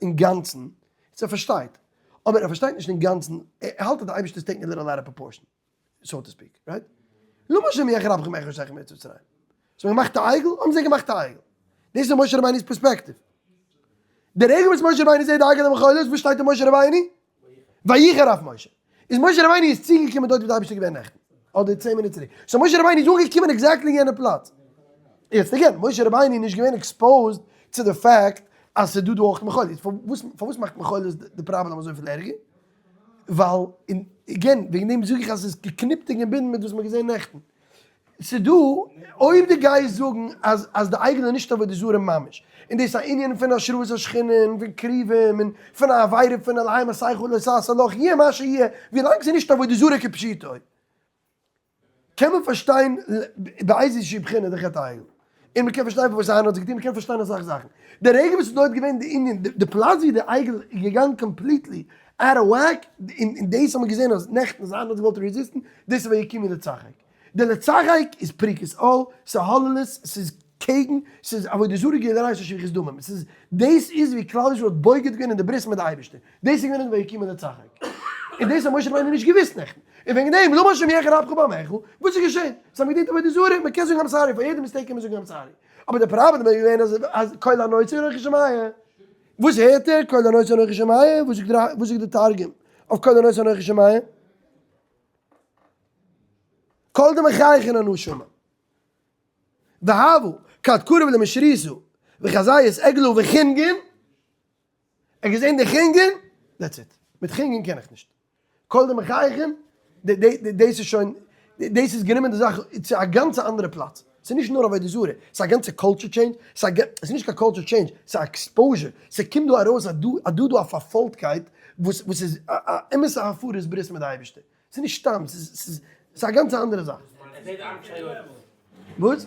אינגאנצן, ער פארשטייט, אבער ער פארשטייט נישט אינגאנצן, ער האלט אז די אייבערשטער איז taking a little out of proportion, so to speak, right? למה השם יחר אפך בעמך והושיעך מארץ מצרים. זיי האבן געמאכט א עגל, האבן זיי געמאכט א עגל. דאס איז משה רבינו'ס פערספעקטיוו. די רגע וואס משה רבינו זעט די עגל המחולות, וואס שטייט אין משה רבינו? ויחר אף משה. איז משה רבינו איז צוגעקומען דארט ווי די אייבערשטער איז געווען נעכטן, אדער 10 מינוט צוריק. so משה רבינו איז אנגעקומען exactly אין יענע פלאץ. יעצט again, משה רבינו איז נישט געווען exposed צו די fact אז ס'איז דא דא אויך מחולות. פארוואס מאכט מחולות די פראבלעם אזויפיל ערגער? ווייל, און again, וועגן דעם זאג איך אז ס'איז געקניפט און געבינדן מיט וואס מ'האט געזען נעכטן. ס'דא, אויב דו גייסט זאגן אז אז די עגל איז נישט עבודה זרה ממש, און דאס איז א ענין פון השראת השכינה און פון כרובים און פון א עבירה פון אלהי מסכה לא תעשה לך, יהיה מה שיהיה, ווילאנג ס'איז נישט עבודה זרה כפשוטו, קען מען פארשטיין באיזה בחינה די חטא העגל. און מ'קען פארשטיין פארוואס אהרן האט עס געטון, מ'קען פארשטיין אסאך זאכן. די רגע וואס איז דארט געווען די ענין, די פלאץ ווי די עגל איז געגאנגען completely out of whack, און דאס האט מען געזען אז נעכטן אז אהרן האט געוואלט resist ן, דאס איז ויקומו לצחק. די לצחק איז פריקת עול, ס'איז הוללות, ס'איז קעגן, ס'איז עבודה זרה גילוי עריות און שפיכות דמים. ס'איז, דאס איז ווי כלל ישראל האט בוגד געווען אין די ברית מיט די אייבערשטער. דאס איז געווען אין ויקומו לצחק. און דאס האט משה רבינו נישט געוואוסט נעכטן. און וועגן דעם, למה השם יחר אפך בעמך, וואס איז געשען? זיי האבן געדינט עבודה זרה, מען קען זאגן I'm sorry, פאר יעדע mistake קען מען זאגן I'm sorry. אבער די פראבלעם איז געווען אז אז קול ענות אנכי שומע. וואס הערט ער? קול ענות אנכי שומע? וואס זאגט וואס זאגט די תרגום אויף קול ענות אנכי שומע? קול דמחייכין אנא שומע. והוו כד קרב למשריתא וחזי את עגלא וחינגין, ער האט געזען די חינגין, that's it. מיט חינגין קען איך נישט. קול דמחייכין, דאס איז שוין, דאס איז גענומען די זאך צו א גאנצע אנדערע פלאץ. ס'איז נישט נאר עבודה זרה, ס'איז א גאנצע culture change, ס'איז נישט קיין culture change, ס'איז א exposure. ס'קומט דא ארויס אז דא דא א פארפוילטקייט וואס וואס איז א אמת'ע הפרת ברית מיט די אייבערשטער. ס'איז נישט סתם, ס'איז א גאנצע אנדערע זאך. וואס?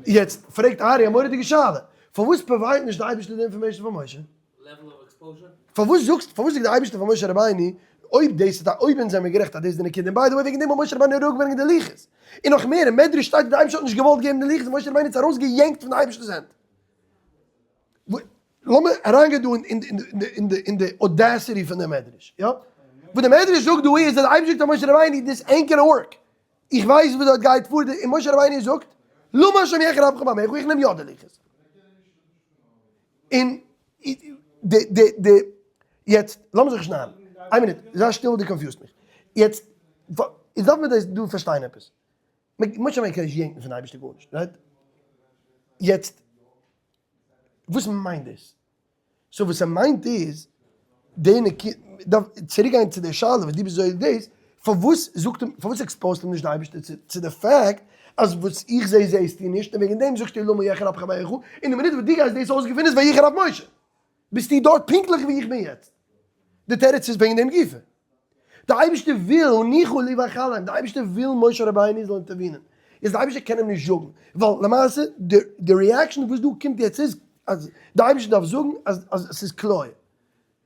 יעצט פרעגט ארי א מורא'דיגע שאלה, פארוואס provide נישט די אייבערשטער די information פאר משה? פארוואס זאגסט, פארוואס זאגט די אייבערשטער פאר משה רבינו, אויב דאס איז א, אויב אונז זעמיר גערעכט אז דאס איז די נקודה, און by the way וועגן דעם האט משה רבינו אראפגעברענגט די לוחות, און נאך מער, אין מדרש שטייט אז די אייבערשטער האט נישט געוואלט געבן די לוחות, משה רבינו האט עס ארויסגעיענקט פון די אייבערשטער'ס הענט. לאמיר אריינגיין דא אין די audacity פון די מדרש, יא? וואס די מדרש זאגט דא איז אז די אייבערשטער זאגט פאר משה רבינו, this ain't gonna work, איך ווייס וואס דארט גייט פאר, און משה רבינו זאגט, למה השם יחר אפך בעמך, איך נעם יא די לוחות. און די די די. יעצט לאמיר זיך נישט נארן. איין מינוט, זיי שטיל דו confuse סט מיך. יעצט, איז דארף מען דאס דא פארשטיין עפעס. משה רבינו קען נישט יענקן פון אייבערשטער גארנישט, right? יעצט, וואס מיינט דאס? so וואס ער מיינט איז, די נקודה, דארף צוריק גיין צו די שאלה וואס דו ביסט זוכה דאס, פארוואס זאגט אים, פארוואס expose ט אים נישט די אייבערשטער צו די fact אז וואס איך זע זעסטו נישט און וועגן דעם זאגסטו למה יחר אפך בידך, און די מינוט וואס דו גייסט דאס אויסגעפינען איז ויחר אף משה, ביסטו דארט פונקטליך ווי איך בין יעצט. די תירוץ איז וועגן דעם גופא. די אייבערשטער וויל הניחה לי ואכלם, די אייבערשטער וויל משה רבינו זאל intervene ען, איז די אייבערשטער קען אים נישט זאגן, ווייל למעשה די reaction וואס דא קומט יעצט איז אז די אייבערשטער דארף זאגן אז אז עס איז קלאר,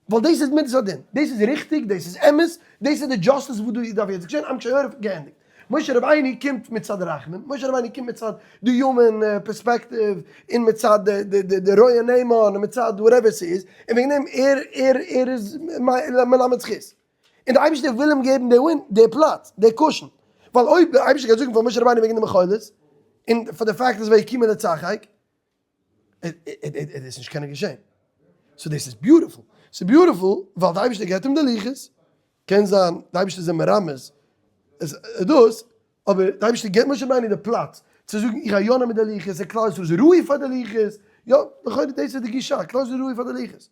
ווייל דאס איז מידת הדין, דאס איז ריכטיג, דאס איז אמת, דאס איז די justice וואס דא דארף יעצט געשען, עם קשה עורף, געענדיגט. משה רבינו קומט מצד רחמים, משה רבינו קומט מצד די human perspective, און מצד די רועה נאמן, און מצד whatever ס'איז, און וועגן דעם ער ער ער איז מלמד זכות. און די אייבערשטער וויל אים געבן די win, די פלאץ, די cushion. ווייל אויב די אייבערשטער גייט זאגן פאר משה רבינו וועגן די מחולות, און פאר די fact אז ויקימו לצחק, עט עס נישט קענען געשען. so דאס איז beautiful. ס'איז beautiful ווייל די אייבערשטער געבט אים די לוחות, קען זיין די אייבערשטער איז אים מרמז דאס, אבער די אייבערשטער געבט משה רבינו די פלאץ צו זאגן איך גיי יא נעמען די לוחות, און כלל ישראל איז ראוי פאר די לוחות, יא, לכאורה דאס איז די גישה, כלל ישראל איז ראוי פאר די לוחות.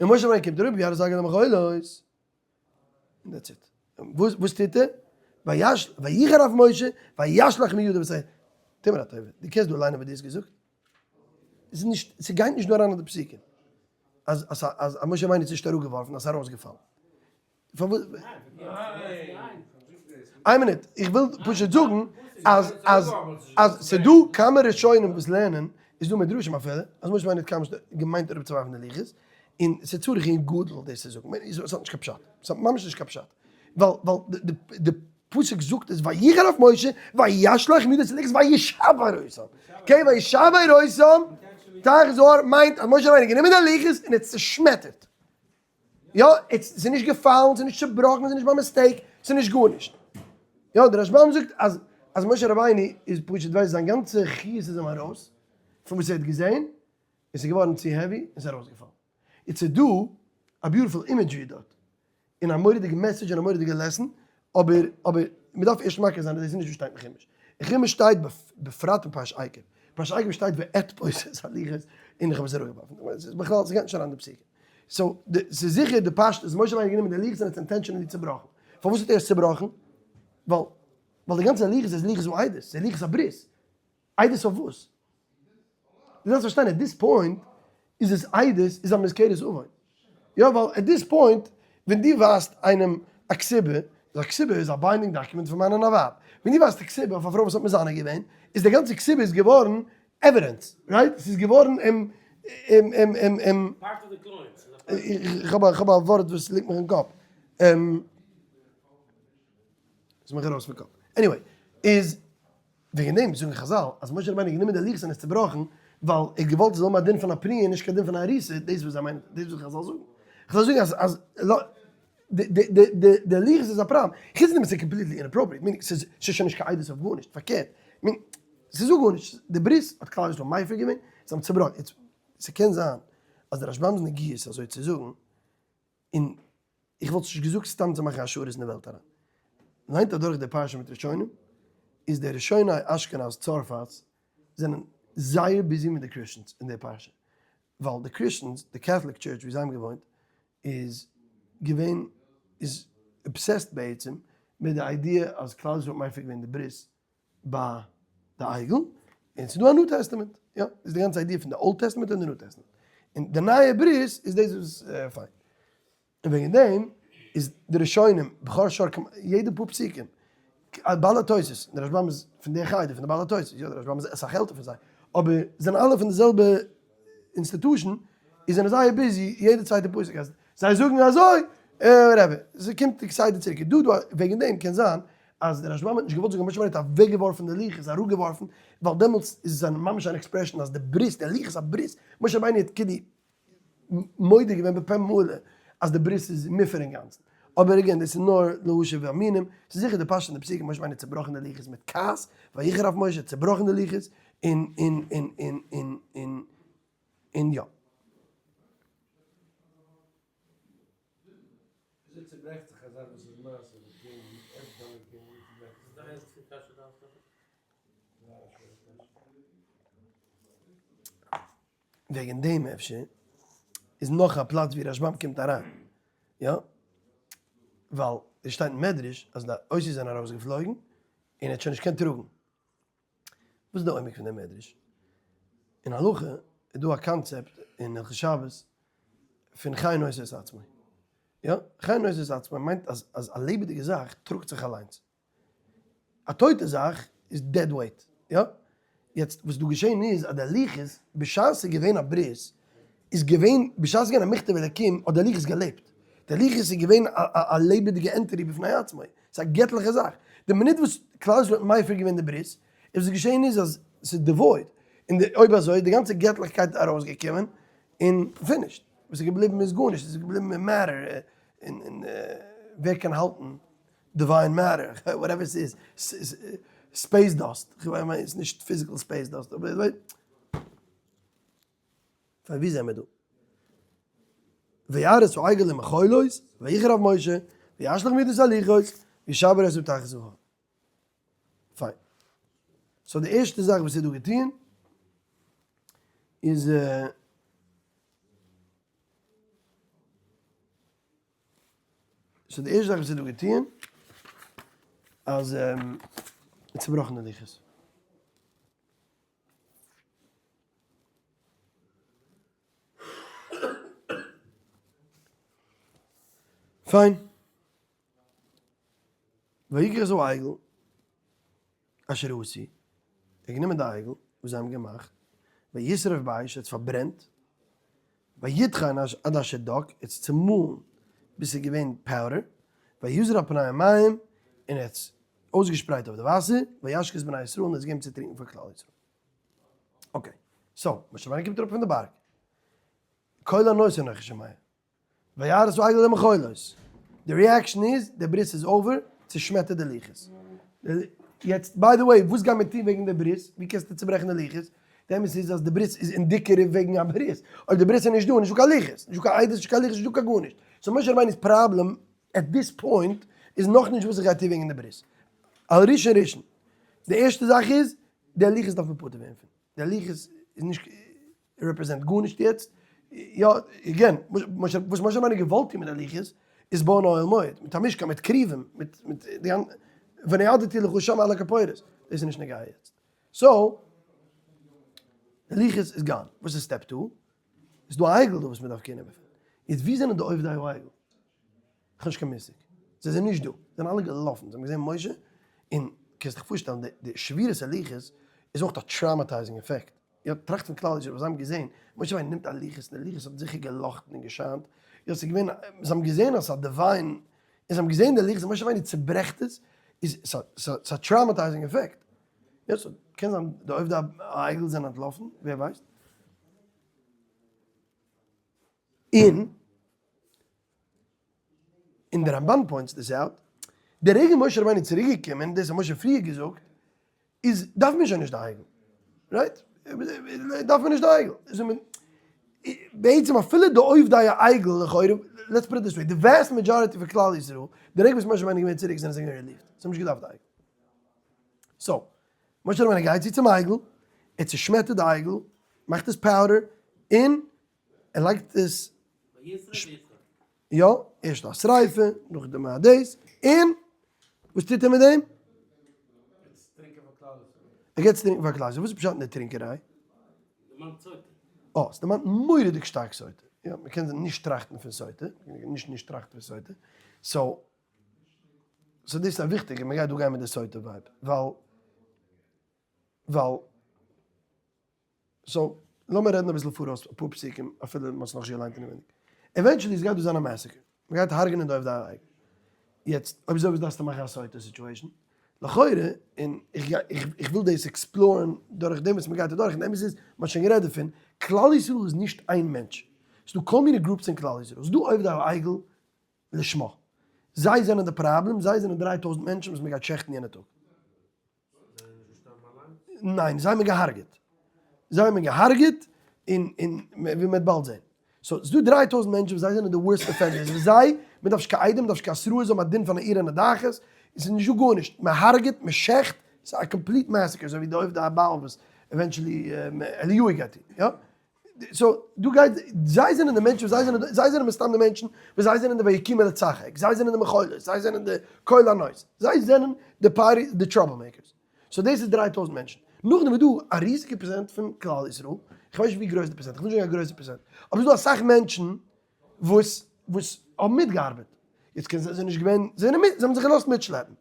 און משה רבינו קומט אראפ, וירא זאגן די מחולות. און that's it. וואס וואס טוט ער? ויש ויחר אף משה וישלך מידו וואס טו מיר א טובה, דו קענסט דא ליינען וואס דו האסט געזאגט? עס איז נישט, ס'גייט נישט דא אריין אין די פסוקים אז אז אז משה רבינו איז נישט אראפגעווארפן אז ס'איז ארויסגעפאלן. פארוואס? איין מינוט, איך וויל פשוט זאגן אז אז אז ס'דא כמה ראשונים וואס לערנען, איז דא מדרשים אפילו, אז משה רבינו האט קיינמאל נישט געמיינט אראפצואווארפן די לוחות, און ס'איז צריך עיון גדול דאס צו זאגן, ס'האט נישט קיין פשט, ס'האט ממש נישט קיין פשט, ווייל ווייל די פסוק זאגט עס ויחר אף משה וישלך מידו את הלוחות וישבר אותם, okay וישבר אותם תחת ההר מיינט אז משה רבינו האט גענומען די לוחות און עס צושמעטערט, יא, ס'איז נישט געפאלן, ס'איז נישט צובראכן, ס'איז נישט ביי mistake, ס'איז נישט גארנישט. יא, דער רשב"ם זאגט אז אז משה רבינו איז פשוט ווייל זיין גאנצע חיות איז אים ארויס פון וואס ער האט געזען, און ס'איז געווארן צו heavy און ס'איז ארויסגעפאלן. איז ס'איז דא א beautiful imagery דארט, און א מורא'דיגע message און א מורא'דיגע lesson, אבער אבער מ'דארף ערשט מכיר זיין אז דאס איז נישט וואס שטייט אין חומש. אין חומש שטייט בפרט אין פרשת עקב. פרשת עקב שטייט ואתפוש את הלוחות און איך האב עס אראפגעווארפן. ס'איז בכלל ס'גייט נישט אריין די פסוקים. so ס'איז זיכער די פשט אז משה רבינו האט גענומען די לוחות און עס intentionally צובראכן. פארוואס האט ער עס צובראכן? ווייל ווייל די גאנצע לוחות איז לוחות העדות, ס'איז לוחות הברית. עדות אויף וואס? דו דארפסט פארשטיין at this point איז עס עדות איז א מזכרת עוון. יא ווייל at this point ווען דו ווייזט איינעם א כתובה, איז א כתובה איז א binding document פון מאן און א ווייב. ווען דו ווייזט א כתובה אויף א פרוי וואס האט מזנה געווען, איז די גאנצע כתובה איז געווארן evidence, right? ס'איז געווארן אים אים אים אים אים איך האב א ווארט וואס ליגט מיך אין קאפ. ס'איז מיך ארויס פון קאפ. anyway, איז וועגן דעם זאגן חזל אז משה רבינו האט גענומען די לוחות און עס צובראכן, ווייל ער האט געוואלט עס זאל האבן א דין פון א פריעה און נישט קיין דין פון א ארוסה, דאס וואס זיי מיינען, דאס וואס חזל זאגן. חזל זאגן אז אז די לוחות איז א פראבלעם, חוץ דעם איז עס completely inappropriate, meaning ס'איז שוין נישט קיין עדות אויף גארנישט, פארקערט, meaning ס'איז דא גארנישט, די ברית האט כלל ישראל מפר געווען, זיי האבן צובראכן, יעצט ס'קען זיין אז די רשבם'ס נגיעות אזוי צו זאגן, און איך וואלט עס נישט געזאגט סתם צו מאכן השערות אין די וועלט אריין. ליינט אדורך די פרשה מיט ראשונים, איז די ראשוני אשכנז צרפת זענען זייער busy מיט די Christians אין די פרשה, ווייל די Christians, די Catholic Church ווי זיי האבן געוואוינט, איז געווען איז obsessed בעצם מיט די idea אז כלל ישראל האט מפר געווען די ברית ביי די עגל, און ס'איז דא א New Testament, יא, איז די גאנצע idea פון די Old Testament און די New Testament, און די נייע ברית איז דאס וואס פיין, און וועגן דעם איז די ראשונים בכור שור כמ יעדע פאר פסוקים, בעלי התוס', און די רשבם איז פון די חדר פון די בעלי התוס', יא די רשבם איז אסאך עלטער פון זיי, אבער זענען אלע פון די זעלבע institution, איז זענען זייער busy יעדע צווייטע פסוק אז זיי זאגן אזוי, whatever, ס'קומט כסדר צוריק, איז דא דא וועגן דעם קען זיין אז דער רשבם האט נישט געוואלט זאגן אז משה רבינו האט אוועקגעווארפן די לוחות, אראפגעווארפן, ווייל דעמאלטס איז עס ממש אן expression אז די ברית, די לוחות הברית, משה רבינו האט כאילו מודה געווען בפה מלא אז די ברית איז מופר אינגאנצן. אבער again, דאס איז נאר להשיב המינים, ס'איז זיכער די פשט אין די פסוקים, משה רבינו האט צעבראכן די לוחות מיט כעס, ויחר אף משה האט צעבראכן די לוחות, און און און און און און און יא. וועגן דעם אפשר איז נאך א פלאץ ווי רשבם קומט אריין, יא? ווייל עס שטייט אין מדרש אז די אותיות זענען ארויסגעפלויגן און ער האט שוין נישט געקענט טראגן. וואס איז די עומק פון דעם מדרש? אין הלכה איז דא א קאנצעפט אין הלכות שבת פון חי נושא את עצמו. יא, חי נושא את עצמו מיינט אז אז א לעבעדיגע זאך טראגט זיך אליינס. א טויטע זאך איז dead weight. יא? יעצט וואס דא געשען איז אז די לוחות בשעת ס'איז געווען א ברית איז געווען בשעת ס'איז געווען א מכתב אלקים האט די לוחות געלעבט. די לוחות איז געווען א לעבעדיגע entity בפני עצמו. ס'איז א געטליכע זאך. די מינוט וואס כלל ישראל האט מפר געווען די ברית, איז וואס געשען איז אז ס'איז devoid. און די אויב אזוי איז די גאנצע געטליכקייט ארויסגעקומען און finished. וואס איז געבליבן איז גארנישט, עס איז געבליבן אין matter, און ווער קען האלטן divine matter, whatever ס'איז, space dust, כ'מיין ס'איז נישט physical space dust, אבער פאר ווי זעמער דא? וירא את העגל למחולות, ויחר אף משה, וישלך מידו את הלוחות, וישבר את מתחת ההר. פיין. so די ערשטע זאך וואס איז דא געטוען איז so די ערשטע זאך וואס איז דא געטוען אז צובראכן די לוחות. פיין. ויקח את העגל אשר עשו, ער האט גענומען די עגל וואס זיי האבן געמאכט, וישרף באש, ער האט עס פארברענט, ויטחן עד אשר דק, ער האט עס צומאלן ביז עס איז געווען powder, ויזר על פני המים, און ער האט עס אויסגעשפרייט אויף די וואסער, וישק את בני ישראל, און ער האט עס געגעבן צו טרינקען פאר כלל ישראל. okay, so, משה רבינו קומט אראפ פון די בארג, קול ענות אנכי שומע, וירא את העגל למחולות, די reaction איז, די ברית איז over, צושמעטערט די לוחות. יעצט, by the way, וואס גייען מיר טון וועגן די ברית? ווי קענסטו צוברעכן די לוחות? די אמת איז אז די ברית איז indicative וועגן א ברית. אויב די ברית איז נישט דא, איז נישטא קיין לוחות, נישטא קיין עדות, נישטא קיין לוחות, נישטא קיין גארנישט. so משה רבינו'ס פראבלעם at this point איז נאכנישט וואס איך גיי טון וועגן די ברית. על ראשון ראשון. די ערשטע זאך איז, די לוחות דארף מען פטור ווערן פון. די לוחות איז נישט represent גארנישט יעצט, יא, again, וואס משה רבינו געוואלט טון מיט די לוחות איז בויען אוהל מועד, מיט א משכן, מיט כרובים, מיט מיט די ונועדתי לך שם על הכפורת, דאס איז נישט נוגע יעצט. so, די לוחות איז gone, וואס איז step two? איז דא א עגל דא וואס מען דארף care נעמען פון. יעצט ווי זענען די עובדי העגל? כ'האב נישט קיין מושג. זיי זענען נישט דא. זיי זענען אלע געלאפן. זיי האבן געזען משה, און קענסט דיך פארשטעלן, די שבירת הלוחות איז אויך א traumatizing effect. יא, טראכט פון כלל ישראל וואס זיי האבן געזען, משה רבינו נעמט א לוחות, און די לוחות האט זיכער געלאכטן און געשיינט. יא, ס'איז געווען, זיי האבן געזען אז ס'איז א divine, און זיי האבן געזען די לוחות, און משה רבינו צוברעכט עס, איז ס'איז א traumatizing effect. יא, ס'קען זיין די עובדי העגל זענען אנטלאפן, ווער ווייסט. און און דער רמבן points this out, די רגע משה רבינו איז צוריק געקומען, דאס האט משה פריער געזאגט, איז דארף מען שוין נישט די עגל, right? דארף מען נישט די עגל. איז מען בעצם אפילו די עובדי העגל לכאורה, let's put it this way, די vast majority פון כלל ישראל, די רגע וואס משה רבינו איז געווען צוריק זענען זיי געווען relieved, זיי האבן נישט געדארפט די עגל. so, משה רבינו גייט צו צום עגל, ער צושמעטערט די עגל, מאכט עס powder, און ער לייגט עס, יא, ערשט א שריפה, נאכדעם א דאס, און וואס טוט ער מיט דעם? ער געבט צו טרינקען פאר כלל ישראל, וואס איז פשט אין די טרינקעריי? אה, ס'דערמאנט מורא'דיג שטארק סוטה, יא, מ'קען נישט טראכטן פון סוטה, נישט נישט טראכטן פון סוטה, so, so דאס איז א וויכטיגע, מ'גייט דא גיין מיט די סוטה vibe, ווייל, ווייל. so, לאמיר רעדן אביסל פאראויס אפאר פסוקים אפילו מ'האט עס נאכנישט געליינט אינעווייניג. eventually עס גייט דא זיין א massacre. מ'גייט הרג'נען די עובדי העגל. יעצט, אויב אזוי וואס דארפסטו מאכן א סוטה situation? לכאורה, און איך גיי, איך וויל דאס explore ן דורך דעם וואס מ'גייט אדורך, און די אמת איז, מ'האט שוין גערעדט דערפון, כלל ישראל איז נישט איין מענטש. ס'איז דא כל מיני groups אין כלל ישראל. ס'איז דא עובדי העגל לשמה. זיי זענען די פראבלעם, זיי זענען 3000 מענטשן וואס מ'גייט שעכטן יענע טאג. ניין, זיי האבן געהארגעט. זיי האבן געהארגעט, און און ווי מ'וועט באלד זען. so, ס'דא 3000 מענטשן וואס זיי זענען די worst offenders, וואס זיי מען דארף נישט קיין עדים, מען דארף נישט קיין התראה, זיי האבן א דין פון א עיר הנדחת, עס איז נישטא גארנישט, מען הרג'ט, מען שעכט, ס'איז א complete massacre, אזוי ווי די עובדי הבעל וואס eventually אליהו גייט טון, יא? so דא גייט, זיי זענען די מענטשן, זיי זענען, זיי זענען מסתם די מענטשן וואס זיי זענען די ויקימו לצחק, זיי זענען די מחולות, זיי זענען די קול ענות, זיי זענען די party, די trouble makers. so דאס איז 3000 מענטשן. נאכדעם איז דא א ריזיגע פראצענט פון כלל ישראל, איך ווייס נישט ווי גרויס די פראצענט, איך וויל נישט זאגן א גרויסע פראצענט, אבער ס'איז דא אסאך מענטשן וואס וואס האבן מיטגעארבעט, יעצט קען זיין זיי זענען נישט געווען, זיי זענען מיט, זיי האבן זיך געלאזט מיטשלעפן,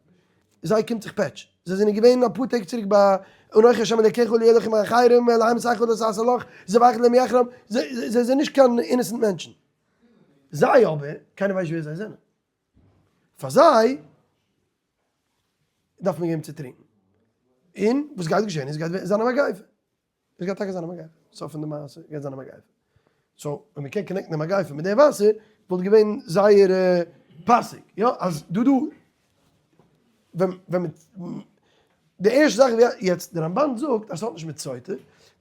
זיי קומט זיך פעטש, זיי זענען געווען אפאר טעג צוריק ביי אנכי השם אלקיך לא יהיה לך מאחרים אלהים סך לא תעשה לך, זבח להם יחרם, זיי זענען נישט קיין innocent מענטשן, זיי אבער, קיינער ווייסט נישט ווער זיי זענען, פאר זיי דארף מען געבן צו טרינקען, און וואס גייט געשען איז גייט זיין א מגיפה. עס גייט טאקע זיין א מגיפה, סוף פון די מעשה גייט זיין א מגיפה, so ווען מען קען connect ן די מגיפה מיט די וואסער וואלט געווען זייער פאסיג, יא אז דא דא ווען ווען מען די ערשטע זאך ווי יעצט די רמבן זאגט אז ס'האט נישט מיט סוטה,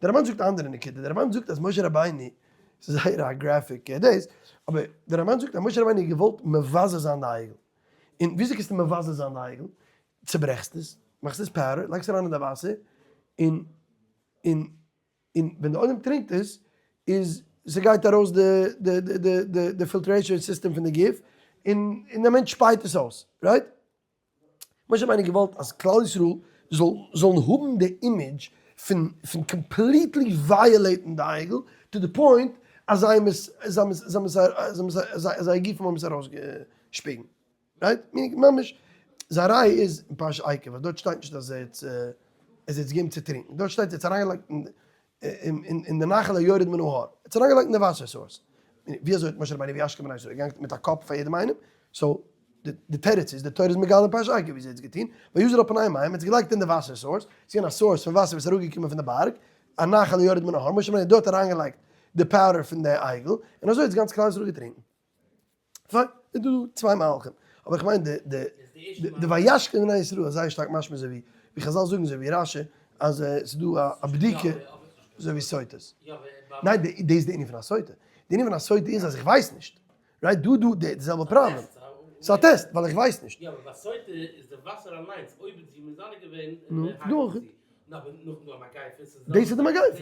די רמבן זאגט א אנדערע נקודה, די רמבן זאגט אז משה רבינו, ס'איז זייער א graphic דאס, אבער די רמבן זאגט אז משה רבינו האט געוואלט מבזה זיין די עגל, און וויאזוי קענסטו מבזה זיין די עגל? צוברעכסט עס, מאכסט עס powder, לייגסט אריין אין די וואסער, און און און ווען די עולם טרינקט עס, איז ס'גייט ארויס די די די די די די filtration system פון די גוף, און און די מענטש שפייט עס אויס, right? משה רבינו האט געוואלט אז כלל ישראל זאל זאלן האבן די image פון פון completely violate ן די עגל, to the point אז זיי האבן עס זיי האבן עס זיי האבן עס זיי האבן עס זייער גופים האבן עס ארויסגעשפיגן. right? ממש, זיין ראיה איז אין פרשת עקב, אז דארט שטייט נישט אז ער האט עס געגעבן צו טרינקען, דארט שטייט ער האט עס אריינגעלייגט אין די נחל היורד מן ההר, ער האט עס אריינגעלייגט אין די וואסער source. ווי אזוי האט משה רבינו וישקו בני ישראל געגאנגען מיט א cup פאר יעדעם איינעם? so די תירוץ איז, די תורה איז מגלה אין פרשת עקב ווי אזוי ער האט עס געטון, ויזר על פני המים, ער האט עס געלייגט אין די וואסער source, עס איז געווען א source פון וואסער וואס איז אראפגעקומען פון די בארג, א נחל היורד מן ההר, משה רבינו האט דארט אריינגעלייגט די powder פון די עגל, און אזוי האט גאנץ כלל ישראל געטרינקען. פיין, איז דא צוויי מהלכים, אבער איך מיין די די די וישקו בני ישראל איז זייער שטארק משמע אזוי ווי ווי חזל זאגן אזוי ווי רשי אז עס איז דא א בדיקה אזוי ווי סוטות. ניין דאס איז די ענין פון א סוטה, די ענין פון א סוטה איז אז איך ווייס נישט, right דא דא די זעלבע פראבלעם, ס'איז א טעסט ווייל איך ווייס נישט. יא אבער ביי סוטה איז די וואסער אליינס אויב איז זי מזנה געווען נו, דא דאס איז די מגיפה. דאס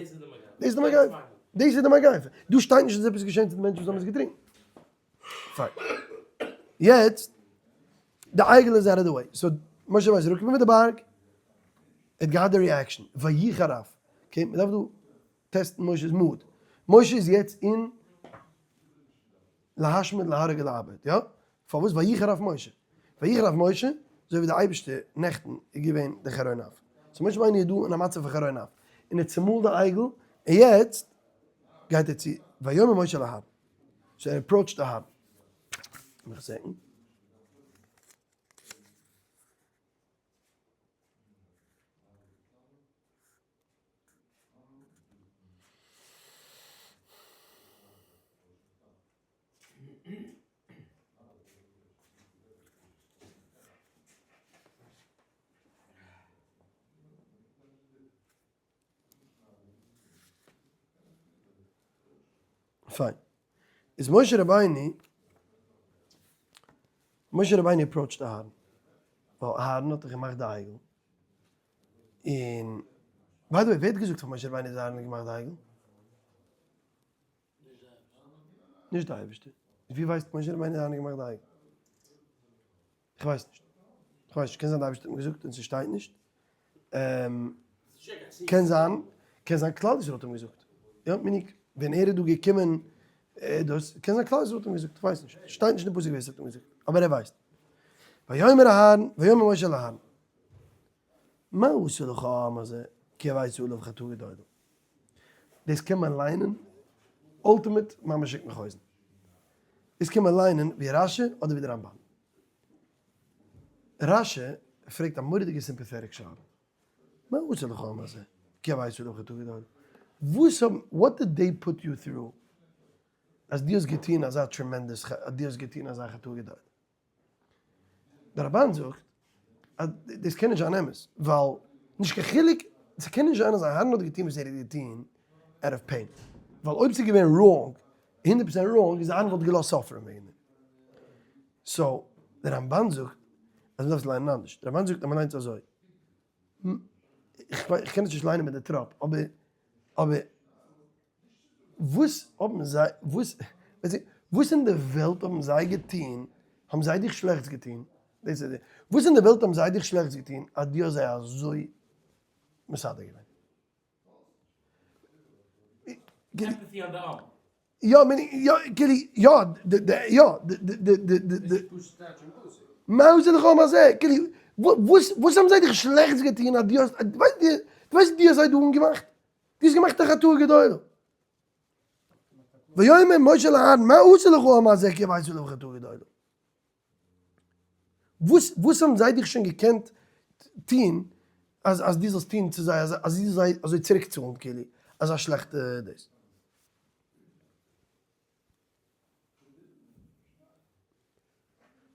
איז די מגיפה. דאס איז די מגיפה. דא שטייט נישט אז עפעס איז געשען צו די מענטשן וואס האבן עס געטרינקען. פיין. יעצט, די עגל איז out of the way. so, משה רבינו איז אראפגעקומען פון די בארג, ער האט געהאט די reaction, ויחר אף. okay, מען דארף דא test ן משה'ס mood. משה איז יעצט אין להשמיד להרוג ולאבד, יא? פארוואס ויחר אף משה? ויחר אף משה, אזוי ווי די אייבערשטער נעכטן איז געווען די חרון אף. so משה רבינו איז דא אין א מצב פון חרון אף, און ער צומאלט די עגל, און יעצט גייט ער צו ויאמר משה אל אהרן, so ער approach ט אהרן. לאמיך זען. פיין. איז משה רבינו, משה רבינו approach ט אהרן, ווייל אהרן האט דאך געמאכט די עגל, און by the way ווער האט געזאגט פאר משה רבינו אז אהרן האט געמאכט די עגל? נישט די אייבערשטער. ווי ווייסט משה רבינו אז אהרן האט געמאכט די עגל? איך ווייס נישט. איך ווייס נישט. קען זיין די אייבערשטער האט אים געזאגט און ס'שטייט נישט. קען זיין, קען זיין כלל ישראל האט אים געזאגט. יא, meaning, ווען ער איז דא געקומען דאס, קען זיין כלל ישראל האט אים געזאגט, איך ווייס נישט. שטייט נישט אין פסוק ווער ס'האט אים געזאגט. אבער ער ווייסט. ויאמר אהרן, ויאמר משה אל אהרן, מה עשה לך העם הזה, כי הבאת עליו חטאה גדולה. דאס קען מען ליינען ultimate ממש שיק מיך הויזן. דאס קען מען ליינען ווי רשי אדער ווי די רמבן. רשי פרעגט א מורא'דיגע sympathetic שאלה. מה עשה לך העם הזה כי הבאת עליו חטאה גדולה? וואס האבן, what did they put you through אז דו האסט געטון אזא tremendous, אז דו האסט געטון אזא חטאה גדולה? דער רמבן זאגט אז דאס קען נישט זיין אמת, ווייל נישט קיין חילוק, ס'קען נישט זיין אז אהרן האט געטון וואס ער האט געטון out of pain, ווייל אויב ס'איז געווען wrong, הונדערט פראצענט wrong, איז אהרן וואלט געלאזט suffer ן וועגן דעם. So, דער רמבן זאגט אז מ'דארף עס ליינען אנדערש. דער רמבן זאגט אז מ'ליינט עס אזוי. איך קען עס נישט ליינען מיט די טראפ, אבער, אבער, וואס האבן זיי, וואס, וואס אין די וועלט האבן זיי געטון, האבן זיי דיך שלעכטס געטון? דאס איז די, וואס אין די וועלט האבן זיי דיך שלעכטס געטון אז דו האסט זיי אזוי מסדר געווען? Empathy on the עם. יא, יא, כאילו, יא, די, די, יא, די, די, די, די, די. מה עשה לך העם הזה? כאילו, וואס, וואס האבן זיי דיך שלעכטס געטון אז דו האסט, דו ווייסט, דו ווייסט דו האסט זיי דא אנגעמאכט? דו האסט געמאכט א חטאה גדולה. ויאמר משה לאהרן מה עשה לך העם הזה כי הבאת עליו חטאה גדולה. וואס וואס האבן זיי דיך שוין געקענט טוהן אז אז דו זאלסט טוהן צו זיי אז אז דו זאלסט זיי אזוי צוריק צאלן כאילו אזא שלעכטע דאס.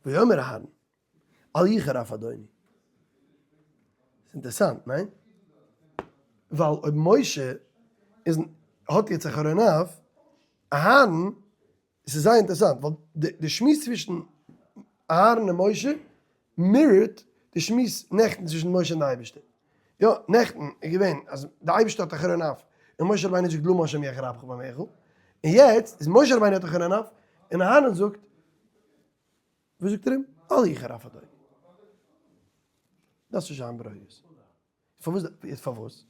ויאמר אהרן אל יחר אף אדוני. ס'איז אינטערסאנט, ניין? ווייל אויב משה איז האט יעצט א חרון אף, אהרן עס איז זייער אינטערעסאנט ווייל די שמועס צווישן אהרן און משה mirror ט די שמועס נעכטן צווישן משה און די אייבערשטער. יא, נעכטן איז געווען אז די אייבערשטער האט א חרון אף און משה רבינו זאגט למה השם יחר אפך בעמך, און יעצט איז משה רבינו האט א חרון אף און אהרן זאגט, וואס זאגט ער אים? אל יחר אף אדוני. דארפסט נישט זיין ברוגז. פארוואס? פארוואס?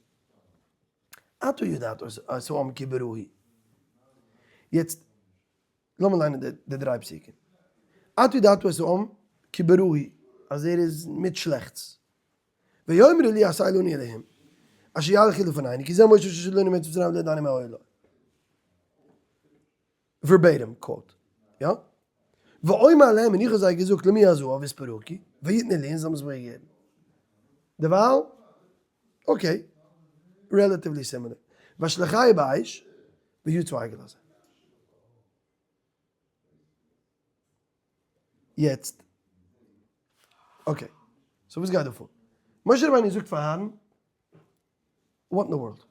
אתה ידעת את העם כי ברעה הוא. יעצט לאמיר ליינען די דריי פסוקים. אתה ידעת את העם כי ברעה הוא, אז ער איז מיט שלעכטס. ויאמרו לי עשה לנו אלהים, אשר ילכו לפנינו, כי זה משה אשר הוצאנו מארץ מצרים לא ידענו מה היה לו. Verbatim quote. יא? ואומר להם און איך האב זיי געזאגט למי הזהב וספרוקי, ויתנו לי און זיי האבן עס מיר געגעבן. דערווייל, okay, relatively similar. ואשליכהו באש, ויצא העגל הזה. יעצט, okay, so וואס גייט דא פאר? משה רבינו זאגט פאר אהרן, what in the world?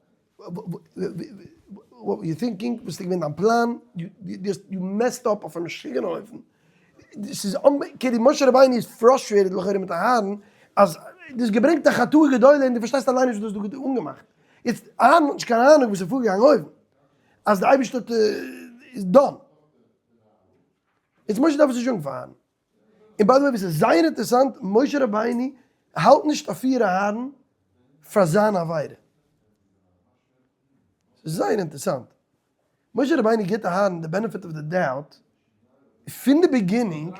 What you thinking? וואס איז געווען דיין פלאן? You messed up אויף א משוגענע אופן. ס'איז כאילו משה רבינו איז frustrated לכאורה מיט אהרן אז דו האסט געברענגט א חטאה גדולה און דו פארשטייסט אליין נישט וואס דו האסט דא אנגעמאכט. יעצט אהרן האט נישט קיין אהנונג וואס איז פארגעגאנגען אויבן. אז די אייבערשטער האט איז done. יעצט משה דארף עס נישט זאגן פאר אהרן. און by the way וואס איז זייער אינטערעסאנט, משה רבינו האלט נישט אפיר אהרן פאר זיין עבירה. ס'איז זייער אינטערעסאנט. משה רבינו גיבט אהרן די benefit of the doubt פון די beginning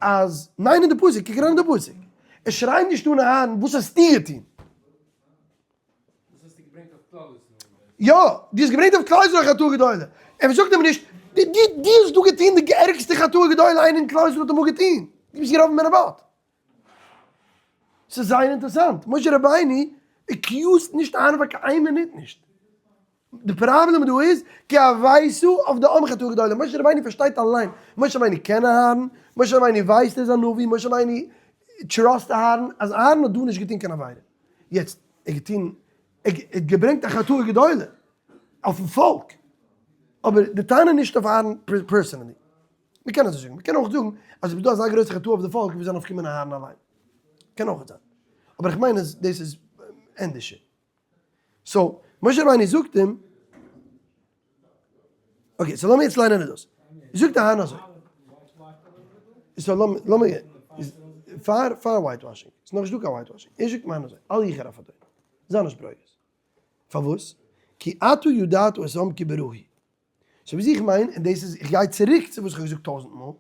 אז, ניין אין די פסוק, קוק אריין אין די פסוק. ער שרייט נישט אן אהרן וואס האסטו געטון? וואס האסטו געברענגט אויף כלל ישראל? יא, דו האסט געברענגט אויף כלל ישראל א חטאה גדולה. ער זאגט אים נישט, דו דו האסט דא געטון די ערגסטע חטאה גדולה איינער אין כלל ישראל האט אמאל געטון. דו ביסט ירבעם בן נבט. ס'איז זייער אינטערעסאנט, משה רבינו accuse ט נישט אהרן פאר קיין איין מינוט נישט. די פראבלעם דא איז כי הבאת אויף די עם חטאה גדולה, משה רבינו פארשטייט אליין, משה רבינו קען אהרן, משה רבינו ווייסט ער איז א נביא, משה רבינו trust אהרן אז אהרן האט דא נישט געטון קיין עבירה. יעצט, ער האט געטון, ער האט געברענגט א חטאה גדולה אויפן פאלק, אבער די טענה נישט אויף אהרן personally. מען קען אזוי זאגן, מען קען אויך זאגן אז אויב איז דא אזא גרויסע חטאה אויף די פאלק ווי זאל אויפקומען אהרן אליין? קען אויך זיין. אבער איך מיין אז דאס איז ענדערשער. So, משה רבינו זאגט אים, okay, so לאמיר יעצט ליינען דאס. זאגט אהרן אזוי. So לאמיר, פאר פאר whitewashing, ס'איז נאכנישט דא קיין whitewashing. ער זאגט אים אזוי, אל יחר אף אדוני, זיי נישט ברוגז. פארוואס? כי אתה ידעת את העם כי ברעה הוא. So וואס איך מיין, און דאס איז, איך גיי צוריק צו וואס איך האב געזאגט טויזנט מאל,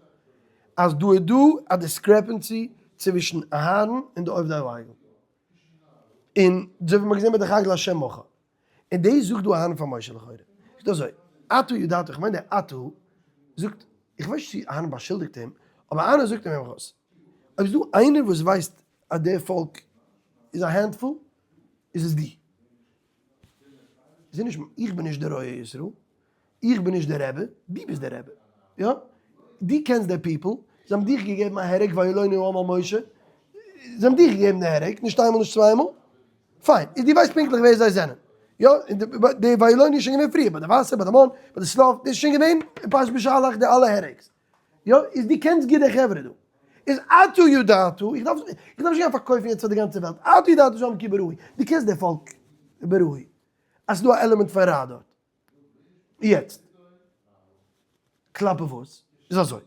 אז דא איז דא א discrepancy צווישן אהרן און די עובדי העגל. און אזוי ווי מ'האט געזען ביי די חג לה' מחר. און דאס זאגט דא אהרן פאר משה לכאורה. זאגט אזוי, אתה ידעת, איך מיין דער אתה זאגט, איך ווייס נישט צו אהרן באשולדיגט אים, אבער אהרן זאגט אים עפעס. אויב איז דא איינער וואס ווייסט אז דער פאלק איז א handful, איז עס דו. זיי נישט, איך בין נישט דער רועה ישראל, איך בין נישט דער רבי, דו ביסט דער רבי, יא? דו קענסט די people, זיי האבן דיך געגעבן א הרג וילונו העם על משה, זיי האבן דיך געגעבן די הרג, נישט איינמאל נישט צוויי מאל, פיין, איז דו ווייסט פונקטליך ווער זיי זענען, יא? די וילונו איז שוין געווען פריער, ביי די וואסער, ביי די מן, ביי די שליו, דאס איז שוין געווען אין פרשת בשלח די אלע הרג'ס. יא, איז דו קענסט גוט די חברה דא. איז אתה ידעת, איך דארף איך דארף נישט גיין פארקויפן יעצט פאר די גאנצע וועלט, אתה ידעת שם כי ברא הוא, דו קענסט די פאלק ברא הוא, אז ס'דא א עלעמענט פון רע דארט. יעצט, כלפי וואס? איז אזוי,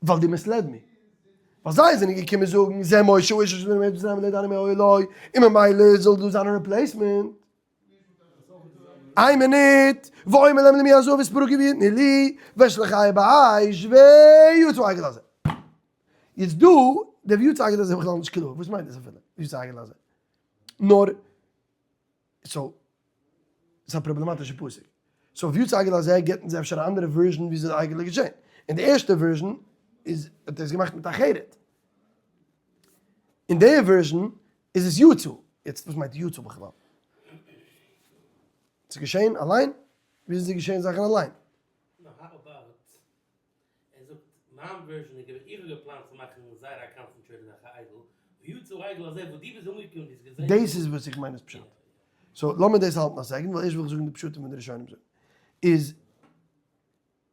ווייל דו misled מיר. ווייל זיי זענען געקומען זאגן, זה משה האיש אשר נאמר מצרים לא ידענו מה היה לו, און ממילא זאל דא זיין א replacement. איין מינוט, ואומר להם למי הזהב את פרקי ויתנו לי, ואשליכהו באש ויצא העגל הזה. יעצט דא, דער ויצא העגל הזה איז בכלל נישט קלאר, וואס מיינט דאס אפילו, ויצא העגל הזה? נאר, so, ס'איז א פראבלעמאטישע פסוק. so ויצא העגל הזה גיבט אונז אפשר א אנדערע version וויאזוי די עגל איז געשען. אין די ערשטע version איז, האט ער עס געמאכט מיט א חרט. אין די version איז עס יצא. יעצט וואס מיינט יצא בכלל? ס'איז געשען אליין? וויאזוי איז געשען זאכן אליין? נאר how about ער זאגט מיין version איז געווען איך האב געפלאנט צו מאכן זייער א concentrated זאך א עגל, ויצא העגל הזה וואס דו ביסט אנגעקומען דו האסט געזען. דאס איז וואס איך מיין איז פשט. so לאמיר דאס האלטן א second ווייל ערשט וויל איך זאגן די פשטים וואס די ראשונים זאגן. איז